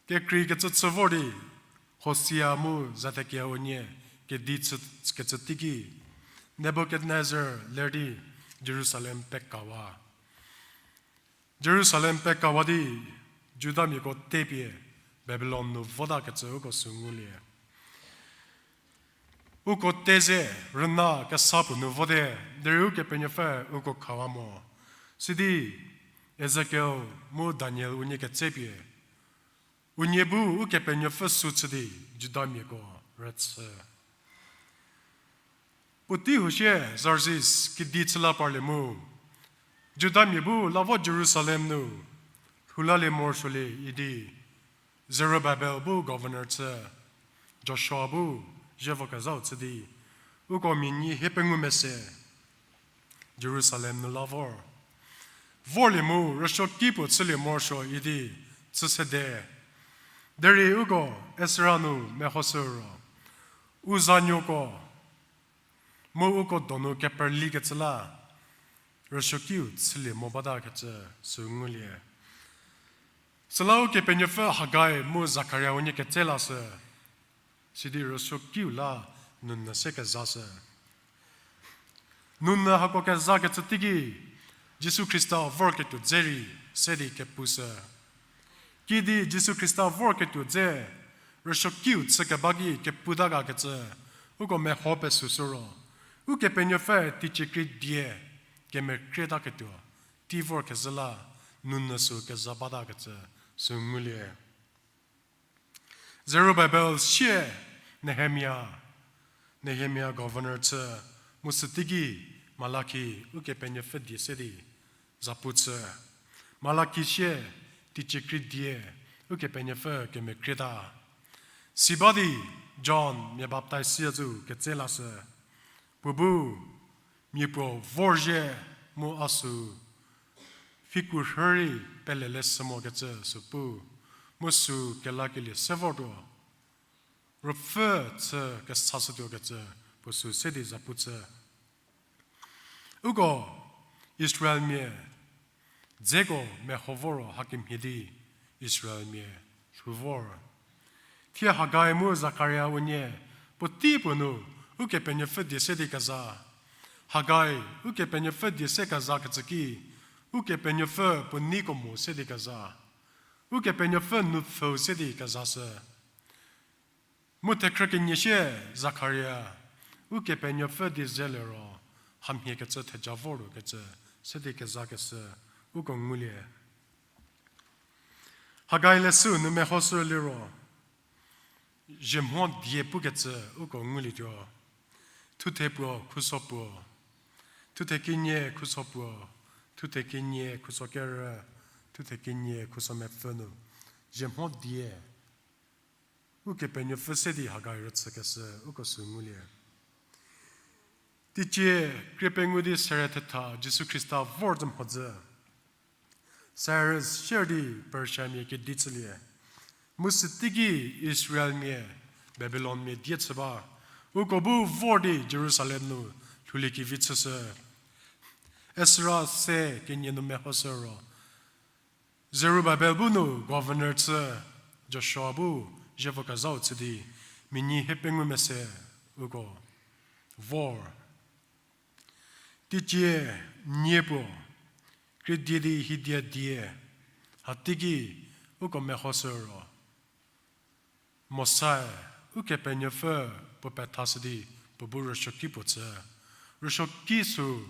kekreikecü chü vor di, Hosia mu Zedekia unie kedi chü, kecü teiki, Nebukadnezar ler di Jerusalem pekawa. Jerusalem pekawa di Judamiako tepie Babilon nu votakecü uko sü ngulie. Uko te ze rüna kesa puo nu vote, derei Ukepenuopfü uko khawa mo. Sidi Ezekiel mu Daniel unie ketsepie, unie bu Ukepenuopfü sü chü di Judamiako rüchü. Puotei hushie Zarzis kedi chü la parlie mu, Judamia bu la vo Jerusalem nu lhoulalie morosuolie idi, Zerubabel bu governor chü, Joshua bu zievo kezhau chü di, uko mia nyi hiepengou mese Jerusalem nu la vor. Vorlie mu rüsuoki puo chülie morosuo idi chü sede. Derei uko Ezra nu mehoshü ro, u zanuoko mu uko donu keperlikecü la rüsuokiu chülie mo batakecü sü ngulie. Süla Ukepenuopfü Hagai mu Zakaria unie ketse lashü, sidi rüsuokiu la nunyü se kezashü. Nunyü hako kezakecü teiki Jisu Khrista vorketuo dze rei se di kepushü. Kidi Jisu Khrista vorketuo dze rüsuokiu chü keba ki keputa gakecü uko meho pesüshü ro, Ukepenuopfü teicie krie die kemekrietaketuo tei vorkezhü la nunyü sü keza batakecü sü ngulie. Zerubabel sie Nehemia, Nehemia governor chü, mu süteiki Malaki Ukepenuopfü die se di zapu chü. Malaki sie teicie krie die Ukepenuopfü kemekrieta. Siba di John mia baptaiz zhü ketse lashü. Puo bu mia puo vorzhie mu a sü fikuo rhü rei pelele shü mokecü sü pu, mu sü kelakelie se vortuo ruopfü chü kesashütuokecü puo sü se di zapu chü. Uko Israelmia dzeko meho vo ro hakemhie di Israelmia lhou vor. Thie Hagai mu Zakaria unie puotei puo nu Ukepenuopfü die se di keza. Hagai Ukepenuopfü die se kezakecü ki, Ukepenuopfü puo neiko mo se di keza. Ukepenuopfü nupfhüu se di kezashü. Mu thekhrü kenie sie Zakaria Ukepenuopfü die ze liro hamhiekecü theja vorkecü se di kezakeshü uko ngulie. Hagai leshüu nu mehoshü liro, zhie mho die pukecü uko ngulietuo. Thuthe puo, khuso puo. Thuthe kenie, khuso puo. Thuthe kenie, khuso kerü. Thuthe kenie, khuso mepfü nu zhie mho die Ukepenuopfü se di Hagai rüchükeshü uko sü ngulie. Teicie krie pengou di sere thetha Jisu Khrista vor zhü mhodzü, Sirus sier di Persiamia kedi chülie. Mu süteiki Israelmia Babilonmia die chü ba. Uko bu vor di Jerusalem nu lhouliekevi chüshü. Esra se kenie nu mehoshü ro, Zerubabel bu nu governor chü, Joshua bu zievo kezhau chü di, mia nyi hiepengou mese uko vor. Teicie nie puo, krie die di hiedia die, hateiki uko mehoshü ro, Mosae Ukepenuopfü puo pethashü di puo bu rüsuoki puo chü. Rüsuoki sü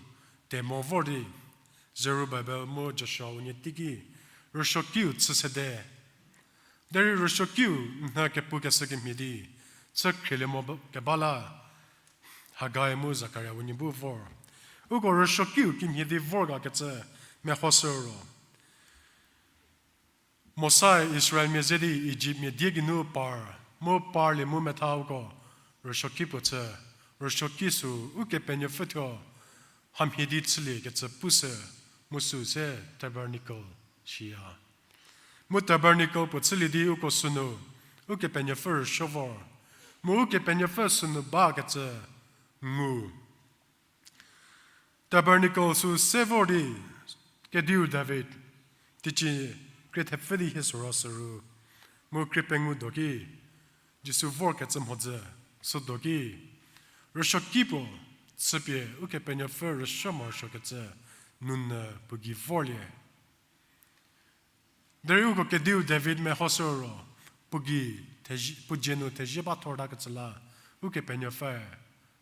te mo vor di, Zerubabel mu Joshua unie teiki rüsuokiu chü sede. Derei rüsuokiu nhü kepukeshü kemhie di chü khrielie mo ba-, keba la Hagai mu Zakaria unie bu vor. Uko rüsuokiu kemhie di vor gakecü mehoshü ro, Mosae Israelmia ze di Ijipt mia die geinu par, mu parlie mu metha uko rüsuoki puo chü, rüsuoki sü Ukepenuopfü thuo hamhie di chüliekecü pushü, mu sü se tabernacle shiya. Mu tabernacle puo chülie di uko sünu Ukepenuopfü rüsuo vor, mu Ukepenuopfü sünu bakecü ngu. Tabernacle sü se vor di kediu David, teicie krie thepfü di hie soro süru, mu krie pengou do ki, Jisu vorkecü mhodzü, südo ki, rüsuoki puo chüpie Ukepenuopfü rüsuo morosuokecü nunyü puo gei vorlie. Derei uko kediu David mehoshü ro, puo gei thezi-, puo dzie nu thezie ba thortakecü la, Ukepenuopfü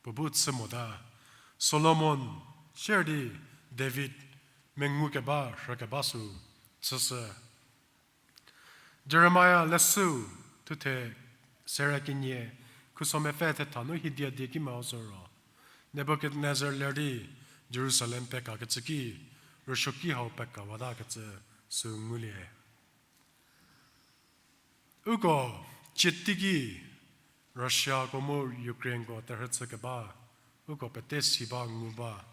puo bu chü mota. Solomon sier di David mengukeba, rhükeba sü chüshü. Jeremia leshüu thuthe sere kenie, khuso mepfü thetha nu hiedia die ki mehoshü ro, Nebukadnezar ler di Jerusalem pekakecü ki, rüsuoki hau pekawatakecü sü ngulie. Uko cieteiki Russiako mu Ukraineko terhü chükeba, uko pete si ba ngu ba.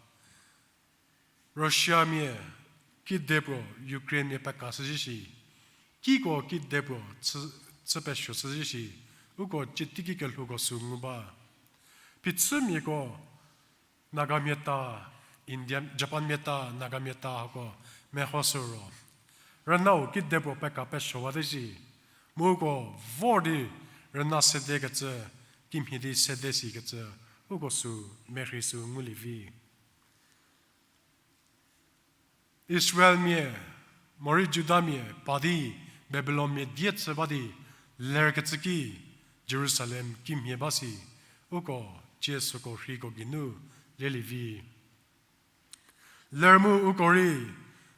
Russiamia kidepuo Ukrainemia pekashü zhie shi, kiko kidepuo chü, chü pesuoshü zhie shi, uko cieteiki kelhouko sü ngu ba. Phichümiako Nagamia ta, India, Japanmia ta, Nagamia ta hako mehoshü ro, rünau kidepuo peka pesuowate shi, mu uko vor di rüna sedekecü, kimhie di sede sikecü, uko sü merhei sü ngulie vi. Israelmia, morei Judamia pa di Babilonmia die chü ba di lerkecü ki Jerusalem kimhie ba si, uko cie süko rheiko geinu lelie vi. Ler mu uko rei,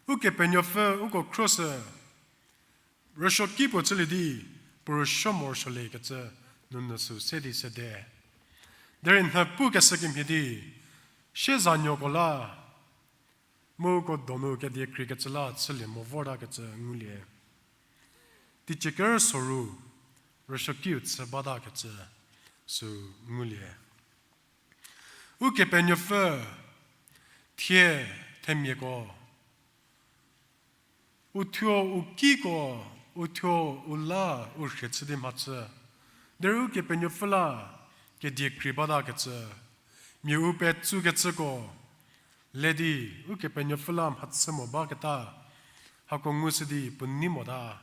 Ukepenuopfü uko khruoshü, rüsuoki puo chülie di, puo rüsuo morosuoliekecü nunyü sü se di sede. Derei nhü pukeshü kemhie di, siezanuoko la, mu uko donu kedie kreikecü la chülie mo vortakecü ngulie. Teicie kerü soru, rüsuokiu chü batakecü sü ngulie. Ukepenuopfü thie themiako, uthuo u kiko, uthuo u la u rhie chü di mhachü. Derei Ukepenuopfü la kedie krei batakecü, mia u petsukecüko le di Ukepenuopfü la mhachü mo baketa, hako ngushü di puo nei mota.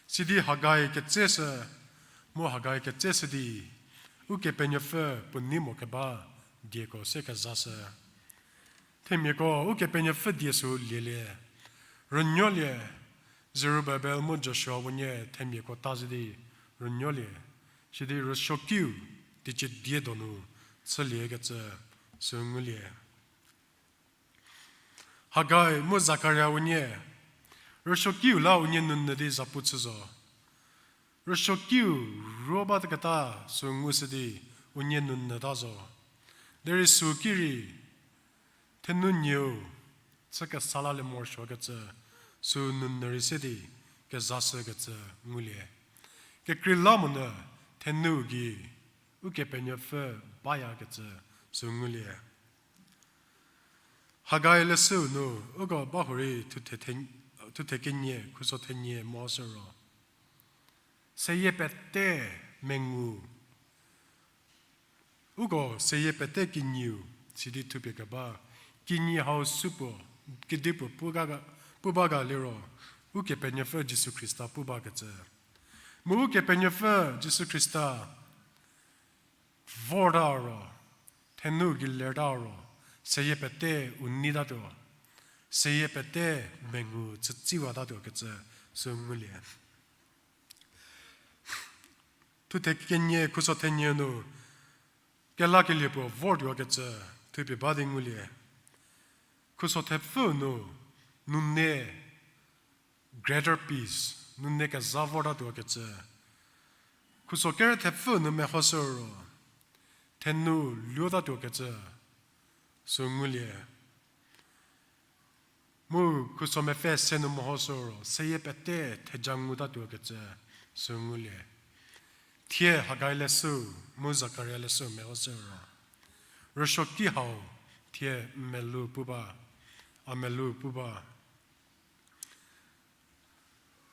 Sidi Hagai ketseshü, mu Hagai ketseshü di, Ukepenuopfü puo nei mo keba dieko se kezashü. Themiako Ukepenuopfü die sü lielie, rünuolie, Zerubabel mu Joshua unie themiako ta zhü di rünuolie, sidi rüsuokiu teicie die donu chüliekecü sü ngulie. Hagai mu Zakaria unie, rüsuokiu la unie nunyü di zapu chü zo. Rüsuokiu ruo bataketa sü ngushü di unie nunyüta zo. Derei sü ki rei, thenu nieu chü kesa lalie morosuokecü, sü nunyü rei se di kezashükecü ngulie. Kekreilamonyü thenu gei Ukepenuopfü bayakecü sü ngulie. Hagai leshüu nu uko bahurei thuthe the-, thuthe kenie, khuso thenie mo sü ro, seyie pete mengu. Uko seyie pete kinyiu sidi thupie keba, kinyi hau supuo, kedipuo pu ga ga, pu ba ga liro, Ukepenuopfü Jisu Khrista pu bakecü. Mu Ukepenuopfü Jisu Khrista vorta ro, thenu gei lerta ro, seyie pete u neitatuo, seyie pete mengu chütsiwatatuo kecü sü ngulie. Thuthe kenie khuso thenie nu, kelakelie puo vortuokecü, thupie ba di ngulie. Khuso thepfü nu, nune greater peace, nune kezha vortatuokecü. Khuso kere thepfü nu mehoshü ro, thenu luotatuokecü, sü ngulie. Mu khuso mepfü se nu mehoshü ro, seyie pete theja ngutatuokecü, sü ngulie. Thie Hagai leshü, mu Zakaria leshü mehoshü ro, rüsuoki hau, thie n melou pu ba, a melou pu ba.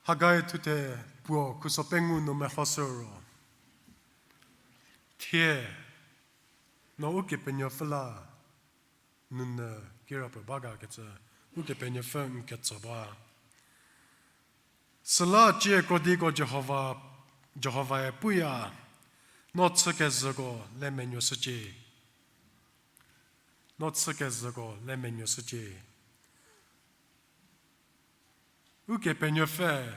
Hagai thuthe puo khuso pengou nu mehoshü ro, thie no Ukepenuopfü la nunu kirapuo ba gakecü, Ukepenuopfü n ketso ba. Süla cie krodiko Jihova, Jihovae puya, no chükezhüko le menuoshücie. No chükezhüko le menuoshücie. Ukepenuopfü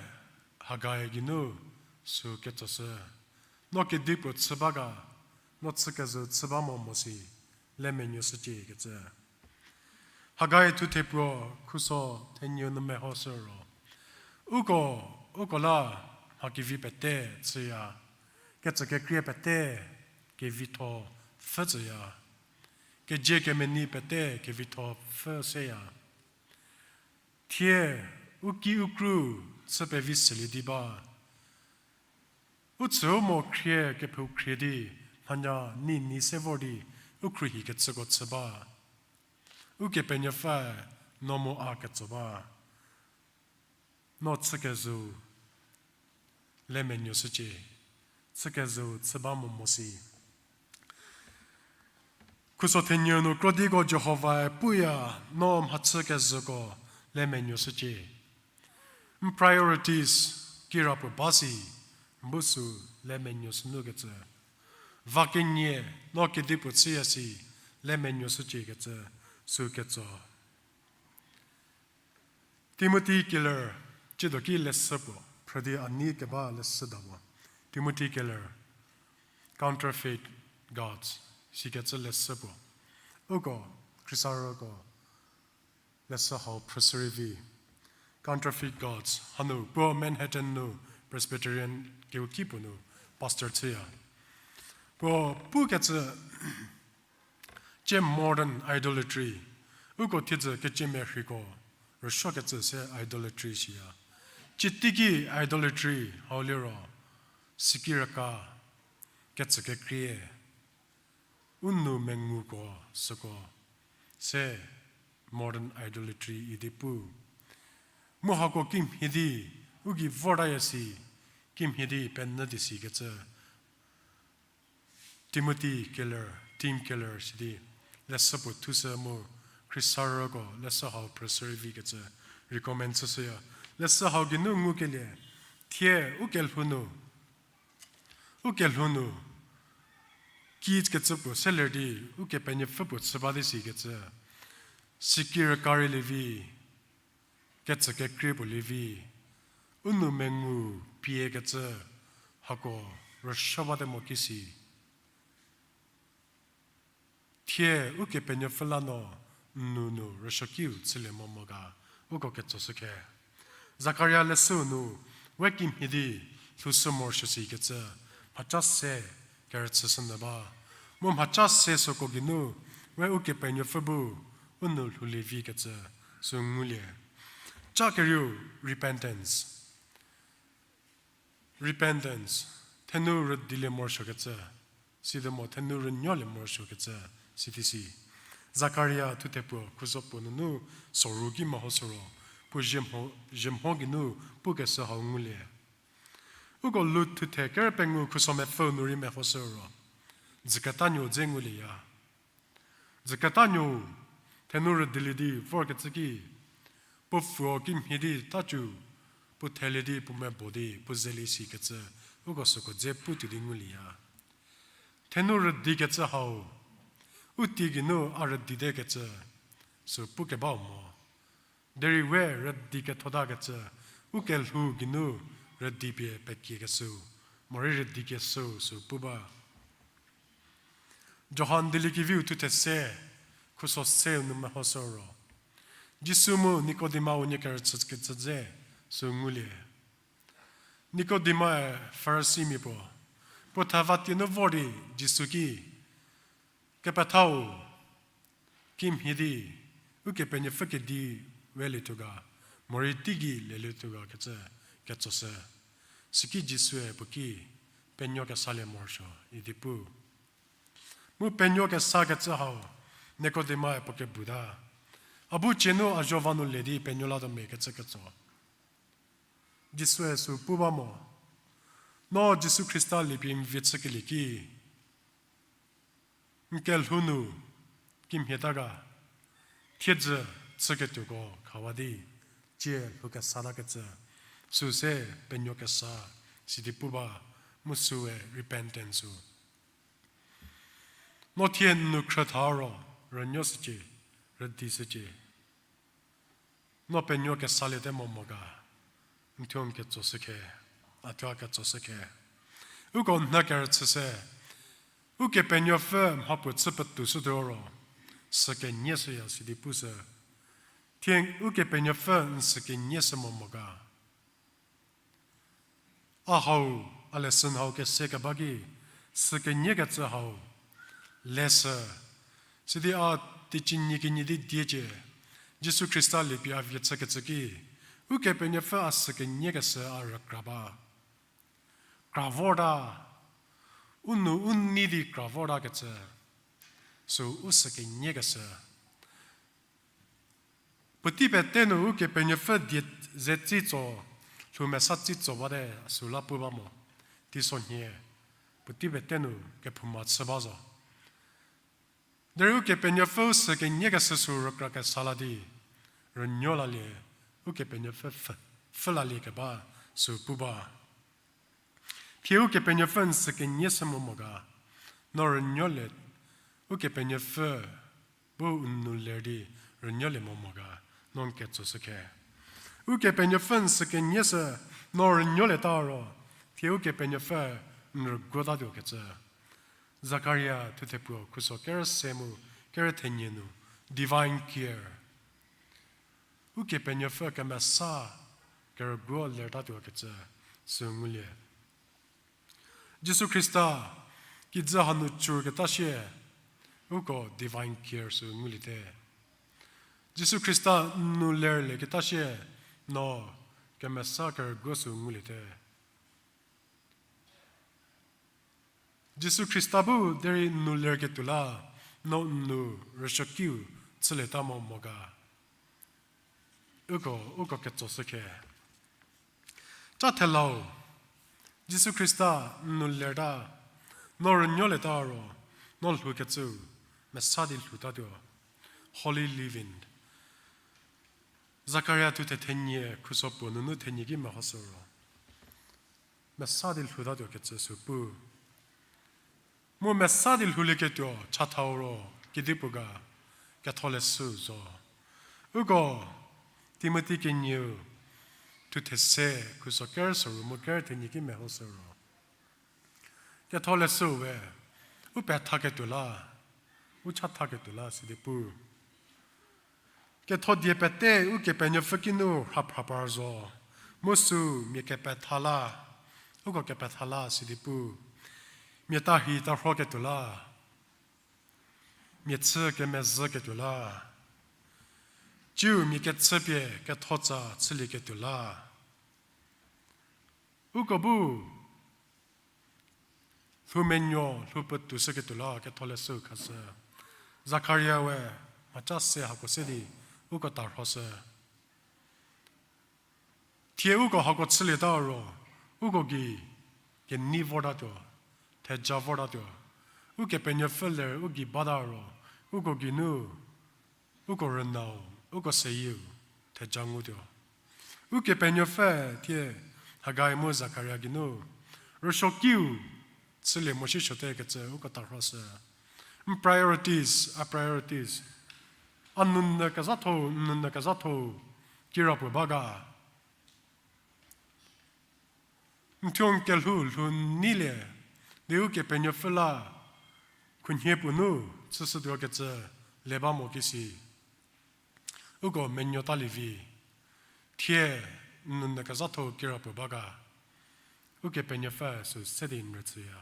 Hagai geinu sü ketsoshü, no kedipuo chü ba ga, no chükezhü chü ba mo mo si, le menuoshücie kecü. Hagai thuthe puo khuso thenie nu mehoshü ro, uko, uko la mha kevi pete chüya, kecükekrie pete kevitho pfhü tsüya, kezie kemenei pete kevitho pfhü seya. Thie u ki u kru chü pevi selie di ba. U tsü u mo khrie kephu khrie di, mhanya ni ni se vor di, u khruohi kecüko chü ba. Ukepenuopfü no mu a ketso ba. No chükezhü le menuoshücie, chükezhü chü ba mo mo si. Khuso thenie nu krodiko Jihovae puya, no mhachükezhüko le menuoshücie. N priorities kirapuo ba si, n bu sü le menuoshünu kecü. Va kenie, no kedipuo chüya si, le menuoshücie kecü, sü ketso. Timothy Keller, tsiedo ki leshü puo, phrü di a nei keba leshü da puo. Timothy Keller, Counterfeit Gods, sikecü leshü puo. Uko, khrisarüko, leshü hau phrüshü rei vi. Counterfeit Gods, hanu, puo Manhattan nu, Presbyterian kehouki puo nu, pastor chüya. Puo pukecü, cie modern idolatry, uko thiedzü keciemehriko rüsuokecü se idolatry siya. Cie teiki idolatry hau liro, sikirüka, kecükekrie, u nou menguko süko se modern idolatry idi pu. Mu hako kimhie di u gei vortaya si, kimhie di penyü di sikecü Timothy Keller, Tim Keller sidi leshü puo thushü mu khrisarüko leshü hau phrüshü rei vikecü recommend chüshüya. Leshü hau geinu ngukelie, thie u kelhou nu, u kelhou nu, kikecü puo seler di, Ukepenuopfü puo chü ba di sikecü, sikirüka rei lievi, kecükekrie puo lievi, u nou mengu piekecü, hako rüsuo bate mo ki si. Thie Ukepenuopfü la no, n nou nu rüsuokiu chülie mo mo ga, uko ketsoshü khe. Zakaria leshüu nu, we kimhie di lhoushü morosuo sikecü, mhaca se kerüchüshünyü ba. Mu mhaca se süko geinu, we Ukepenuopfü bu, u nou lhoulie vikecü, sü ngulie. Ca kerieu repentance. Repentance, thenu rüdilie morosuokecü, sidi mo thenu rünuolie morosuokecü, sidi si. Zakaria thuthe puo khuso puo nunu soru ki mehoshü ro, puo zhie mho, zhie mho geinu pukeshü hau ngulie. Uko Lut thuthe kerü pengou khuso mepfüu nu rei mehoshü ro, dzüketanuo dze ngulieya. Dzüketanuo, thenu rüdilie di vorkecü ki, puo pfüo kimhie di tacu, puo thelie di puo mebo di puo zelie sikecü, uko süko dze putuo di ngulieya. Thenu rüdikecü hau, u tie geinu a rüdite kecü, sü pukebau mo. Derei we rüdi kethotakecü, u kelhou geinu rüdi pie pekiekeshüu, morei rüdikeshüu sü pu ba. Johan Dieliekeviu thuthe se, Khuso seu nu mehoshü ro, Jisu mu Nikodima unie kerüchükecü dze sü ngulie. Nikodimae Farisimia puo, puo theva tie nu vor di Jisu ki, Kepethau, kimhie di Ukepenuopfü kedi welietuo ga, morei teigei lelietuo ga kecü ketsoshü. Süki Jisue puo ki, Penuo kesalie morosuo, idi pu. Mu penuo kesakecü hau Nikodimae puo kebuta. A bu cie nu a zuo va nu le di penuo latuo me kecü ketso. Jisue sü pu ba mo, No Jisu Khrista liepie n vie chükelie ki, n kelhou nu kimhieta ga, thiedzü chüketuoko khawa di, cie lhou kesatakecü, süu se penuo kesa, sidi pu ba, mu süe repentance sü. No thie n nou khrütha ro, rünuo shücie, rüdi shücie. No penuo kesaliete mo mo ga, n thuo n ketsoshü khe, a thuo a ketsoshü khe. Uko n na kerüchü se, Ukepenuopfü mhapuo chü petuoshütuo ro, sü kenie shüya sidi pushü. Thie Ukepenuopfü n sü kenie shü mo mo ga. A hau, a lesson hau kese keba ki, sü kenie kecü hau, leshü, sidi a teicie nie kenie di diecie, Jisu Khrista liepie a vie chükecü ki, Ukepenuopfü a sü kenie keshü a rükra ba. Kra vorta, u nou u nei di kra vortakecü, sü u sü kenie keshü. Puotei pete nu Ukepenuopfü die ze tsitso, lhou mesa tsitso bate süla pu ba mo, teisonhie, puotei pete nu kephouma chü ba zo. Derei Ukepenuopfü u sü kenie keshü sü rükra kesa la di, rünuo lalie, Ukepenuopfü pfhü, pfhü lalie keba sü pu ba. Thie Ukepenuopfü n sü kenie shü mo mo ga, no rünuolie, Ukepenuopfü bu n nou ler di rünuolie mo mo ga, no n ketsoshü khe. Ukepenuopfü n sü kenie shü, no rünuolieta ro, thie Ukepenuopfü n rüguotatuo kecü. Zakaria thuthe puo khuso kerü se mu kerü thenie nu, divine care. Ukepenuopfü kemesa kerüguo lertatuo kecü sü ngulie. Jisu Khrista kijü hanu chüketa sie, uko divine care sü nguliete. Jisu Khrista n nou lerlieketa sie, no kemesa kerüguo sü nguliete. Jisu Khrista bu derei n nou lerketuo la, no n nou rüsuokiu chülieta mo mo ga. Uko, uko ketsoshü khe. Ca thelau, Jisu Khrista n nou lerta, no rünuolieta ro, no lhoukecüu mesa di lhoutatuo. Holy living. Zakaria thuthe thenie khuso puo nunu thenie ki mehoshü ro, mesa di lhoutatuo kecü sü pu. Mu mesa di lhoulieketuo chathau ro, kedipuo ga, Ketholeshü zo. Uko Timothy kenieu thuthe se khuso kerü soru mu kerü thenie ki mehoshü ro, Ketholeshüu we u pethaketuo la, u chathaketuo la sidi pu. Ketho die pete Ukepenuopfü kinu rhaprapar zo, mu sü mia kepetha la, uko kepetha la sidi pu. Mia tahi tarhoketuo la, mia chü kemezhüketuo la, ciu mia kechüpie kethotsa chülieketuo la. Uko bu lhou menuo lhou puotou shüketuo la Ketholeshüu khashü. Zakaria we mhaca se hako se di uko tarhoshü. Thie uko hako chülieta ro, uko gei kenei vortatuo, theja vortatuo. Ukepenuopfü ler u gei bata ro, uko geinu, uko rünau, uko seyieu theja ngutuo. Ukepenuopfü thie Hagai mu Zakaria geinu rüsuokiu chülie mo shi suote kecü uko tarhoshü. N priorities, a priorities, a nounyü kezhatho, n nounyü kezhatho kirapuo ba ga. N thuo n kelhou lhou neilie di Ukepenuopfü la khunhie puo nu chüshütuo kecü le ba mo kisi. Uko menuotalie vi, thie n nounyü kezhatho kirapuo ba ga, Ukepenuopfü sü se di n rüchüya.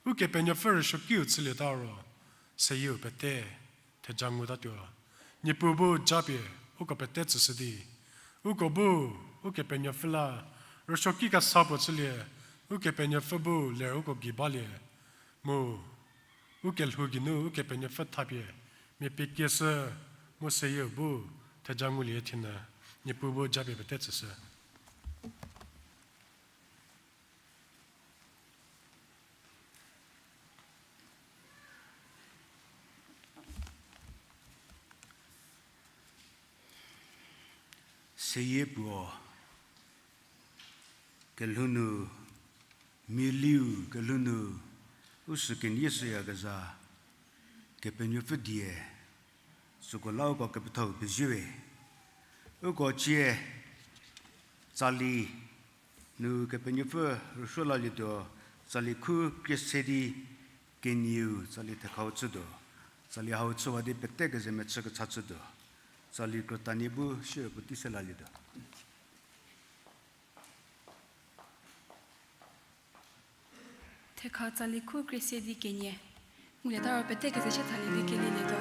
Ukepenuopfü rüsuokiu chülieta ro, seyieu pete theja ngutatuo. Niepuu bu japie uko pete tsüshü di, uko bu Ukepenuopfü la rüsuoki kesa puo chülie, Ukepenuopfü bu ler uko gei balie, mu ukelhou geinu Ukepenuopfü thapie mia pie kieshü, mu seyieu bu theja ngulie thienü, Niepuu bu japie pete tsüshü. Seyie puo kelhou nu, mialiu kelhou nu, u sü kenie shüyakezha, Kepenuopfü die, süko la uko kepethau pezie we. Uko cie tsali nu Kepenuopfü rüsuo lalietuo, tsali khu krie se di kenieu tsali thekhau chütuo, tsali hau chüwa di pete keze mechü kecha chütuo, tsali krütanie bu shie puotei se lalietuo. Thekha tsali khu krie se di kenie. Ngulieta ro pete keze sie thalie di kelielietuo.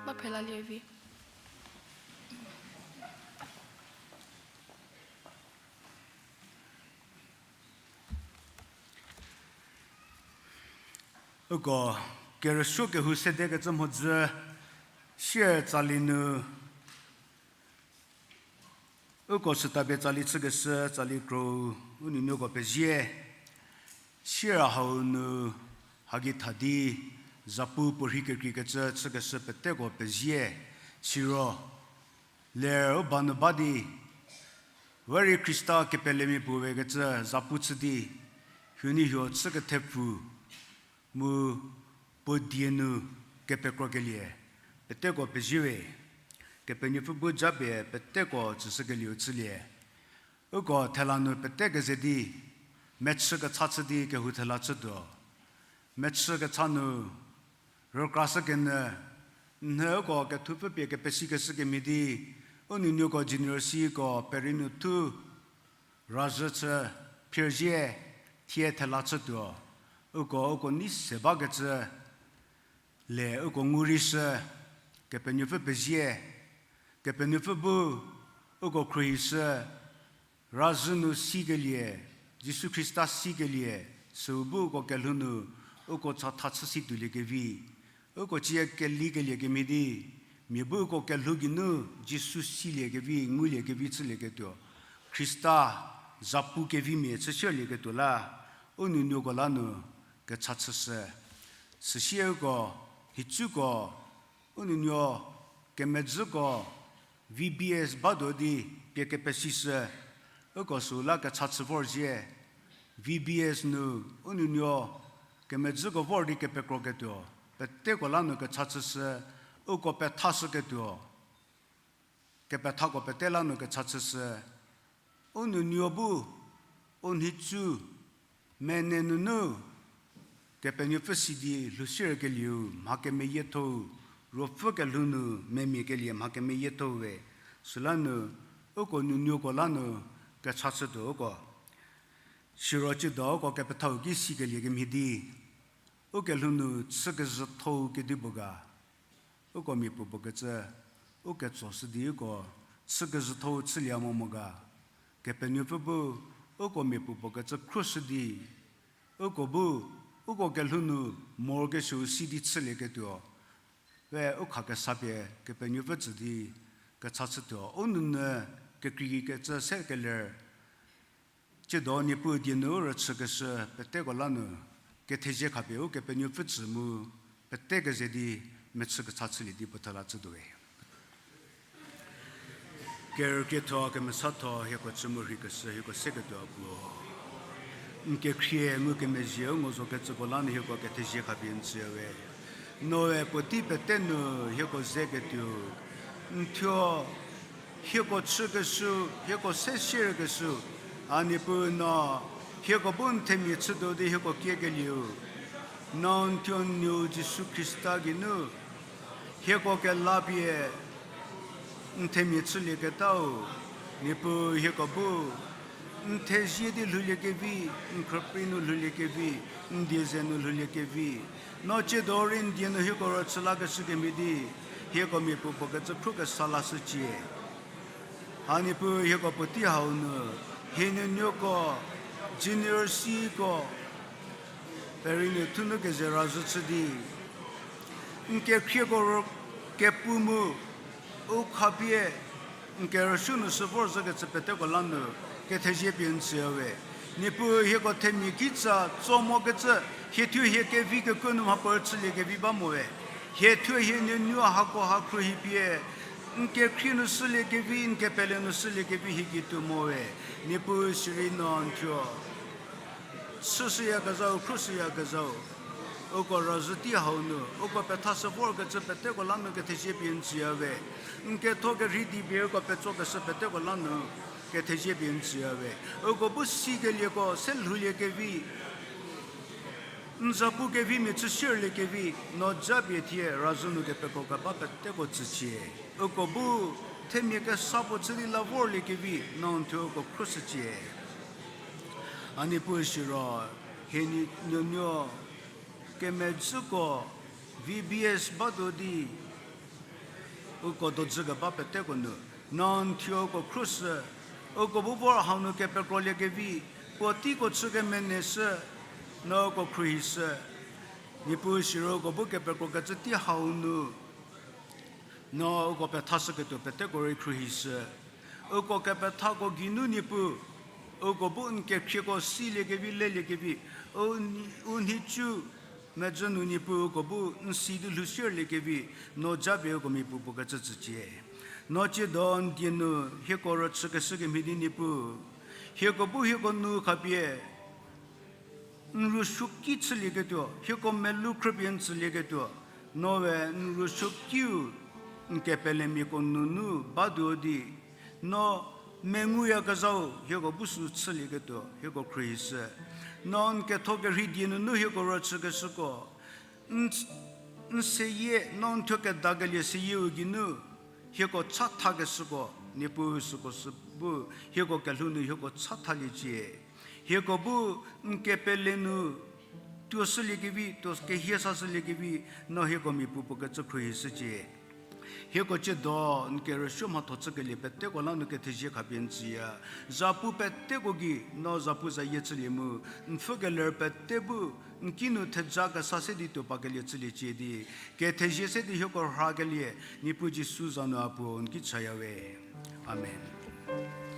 Ba phela lievi. Uko kerüsuo kehou sedekecü mhodzü, sier tsali nu, uko süta pie tsali chükeshü, tsali kro, u nuonuoko pezie, sier hau nu hagi tha di, zapu puorhi kekreikecü chükeshü peteko pezie, siro, ler u ba nu ba di, we rei Khrista kepelemia puo we kecü zapu chü di, huoniehuo chü kethepfu, mu puo die nu kepekrokelie, peteko pezie we, Kepenuopfü bu japie peteko tsüshükelieu chülie. Uko thela nu pete keze di, mechü kecha chü di kehou thela chütuo. Mechü kecha nu, rükrashükenyü, nhie uko kethupfü pie kepesikeshü kemhie di, u nuonuoko General Cko peri nu thu, razhü chü, phirzie, thie thela chütuo. Uko, uko nei se bakecü, le uko ngu rei shü, Kepenuopfü pezie, Kepenuopfü bu, uko khruohishü, razhü nu sikelie, Jisu Khrista sikelie, süu bu uko kelhou nu, uko chatha chü si tuoliekevi, uko cie kelikelie kemhie di, mia bu uko kelhou geinu, Jisu siliekevi, nguliekevi chülieketuo. Khrista, zapu kevimia chüshülieketuo la, u nuonuoko la nu, kecha chüshü. Süsie uko, nhicuko, u nuonuo, kemedzüko, V B S batuo di pie kepesishü, uko süu la kecha chü vorzhie, V B S nu, u nuonuo, kemedzüko vor di kepekroketuo, peteko la nu kecha chüshü, uko pethashüketuo, kepethako pete la nu kecha chüshü, u nuonuo bu, u nhicu, mene nunu, Kepenuopfü si di lhou sierkelieu mha kemeyiethou, ruopfü kelhou nu memia kelie mha kemeyiethou we, süla nu, uko nuonuoko la nu, kecha chütuo uko. Siro tsiedo uko kepethau ki sikelie kemhie di, u kelhou nu chükezhüthou kedipuo ga, uko mia puopuo kecü, u ketsoshü di uko, chükezhüthou chülie mo mo ga, Kepenuopfü bu, uko mia puopuo kecü khruoshü di, uko bu, uko kelhou nu, morokesuou si di chülieketuo, we u khakesa pie Kepenuopfü tsü di, kecha chütuo, u nounyü, kekreikecü se keler, tsiedo Niepuu die nu rüchükeshü peteko la nu, kethezie khapie Ukepenuopfü tsü mu, pete keze di, mechü kecha chülie di puo thela chütuo we. Kerükrietho, kemesatho, hieko chü mu rheikeshü, hieko seketuo puo. N kekhrie ngukemezhie u ngo zokecüko la nu hieko kethezie khapie n tsüya we. Noe puotei pete nu hieko zeketuo. N thuo hieko chükeshü, hieko se sierkeshü, a Niepuu no, hieko bu n themia chütuo di hieko kiekelieu. No n thuo n nuou Jisu Khrista geinu, hieko kelapie, n themia chülieketau, Niepuu hieko bu, n thezie di lhouliekevi, n khrüprei nu lhouliekevi, n die ze nu lhouliekevi, no tsiedo rei n die nu hieko rüchü lakeshü kemhie di, hieko mia puopuo kecü khro kesa lashücie. A Niepuu hieko puotei hau nu, hie nuonuoko, Junior Cko, perei nu thunu keze razhü chü di, n kekhrieko ro kepu mu, u khapie, n kerüsuo nu sü vor zhükecü peteko la nu, kethezie pie n tsüya we. Niepuu hieko themia kitsa tso mokecü, hie thuo hie kevi kekuo nu mhapuorei chüliekevi ba mo we. Hie thuo hie nuonuo hako ha khruohi pie, n kekhrie nu shüliekevi, n kepele nu shüliekevi hie gei tuo mo we. Niepuu sirei no n thuo chüshüyakezhau, khruoshüyakezhau, uko razhü tei hau nu, uko pethashü vorkecü peteko la nu kethezie pie n tsüya we. N ketho kerhei di pie uko petsokeshü peteko la nu kethezie pie n tsüya we. Uko bu sikelieko se lhouliekevi, n zapu kevimia chü sierliekevi, no japie thie razhü nu kepekro keba peteko tsücie. Uko bu themia kesa puo chü di la vorliekevi, no n thuo uko khruoshücie. A Niepuu siro, hie nuonuo, kemedzüko, V B S batuo di, uko dojü keba peteko nu, no n thuo uko khruoshü, uko bu vor hau nu kepekroliekevi, puoteiko chü kemeneshü, no uko khruohishü. Niepuu siro uko bu kepekrokecü tei hau nu, no uko pethashüketuo peteko rei khruohishü. Uko kepethako geinu Niepuu, uko bu n kekhrieko siliekevi leliekevi, u, u nhicu medzü nu Niepuu uko bu n si di lhou sierliekevi, no japie uko miapuo puo kecü tsücie. No tsiedo n die nu hieko rüchükeshü kemhie di Niepuu, hieko bu hieko nu khapie n rüsuoki chülieketuo, hieko melou khrüpie n tsülieketuo, no we n rüsuokiu n kepelemiako nunu batuo di, no menguyakezhau hieko bu sü chülieketuo hieko khruohishü. No n ketho kerhei die nunu hieko rüchükeshüko, n, n seyie, no n thuo kedakelie seyieu geinu, hieko chathakeshüko, Niepuu süko sü bu, hieko kelhou nu hieko chathaliecie. Hieko bu n kepele nu, tuo shüliekevi, tuo kehie sashüliekevi, no hieko miapuo puo kecü khruohishücie. Hieko tsiedo n kerüsuo mhatho chükelie peteko la nu kethezie khapie n tsüya. Zapu peteko gei no zapu zayie chülie mu, n pfhükeler pete bu n kinu theja kesa se di tuo pakelie chüliecie di, kethezie se di hieko rhakelie, Niepuu Jisu za nu a puo n ki chaya we. Amen.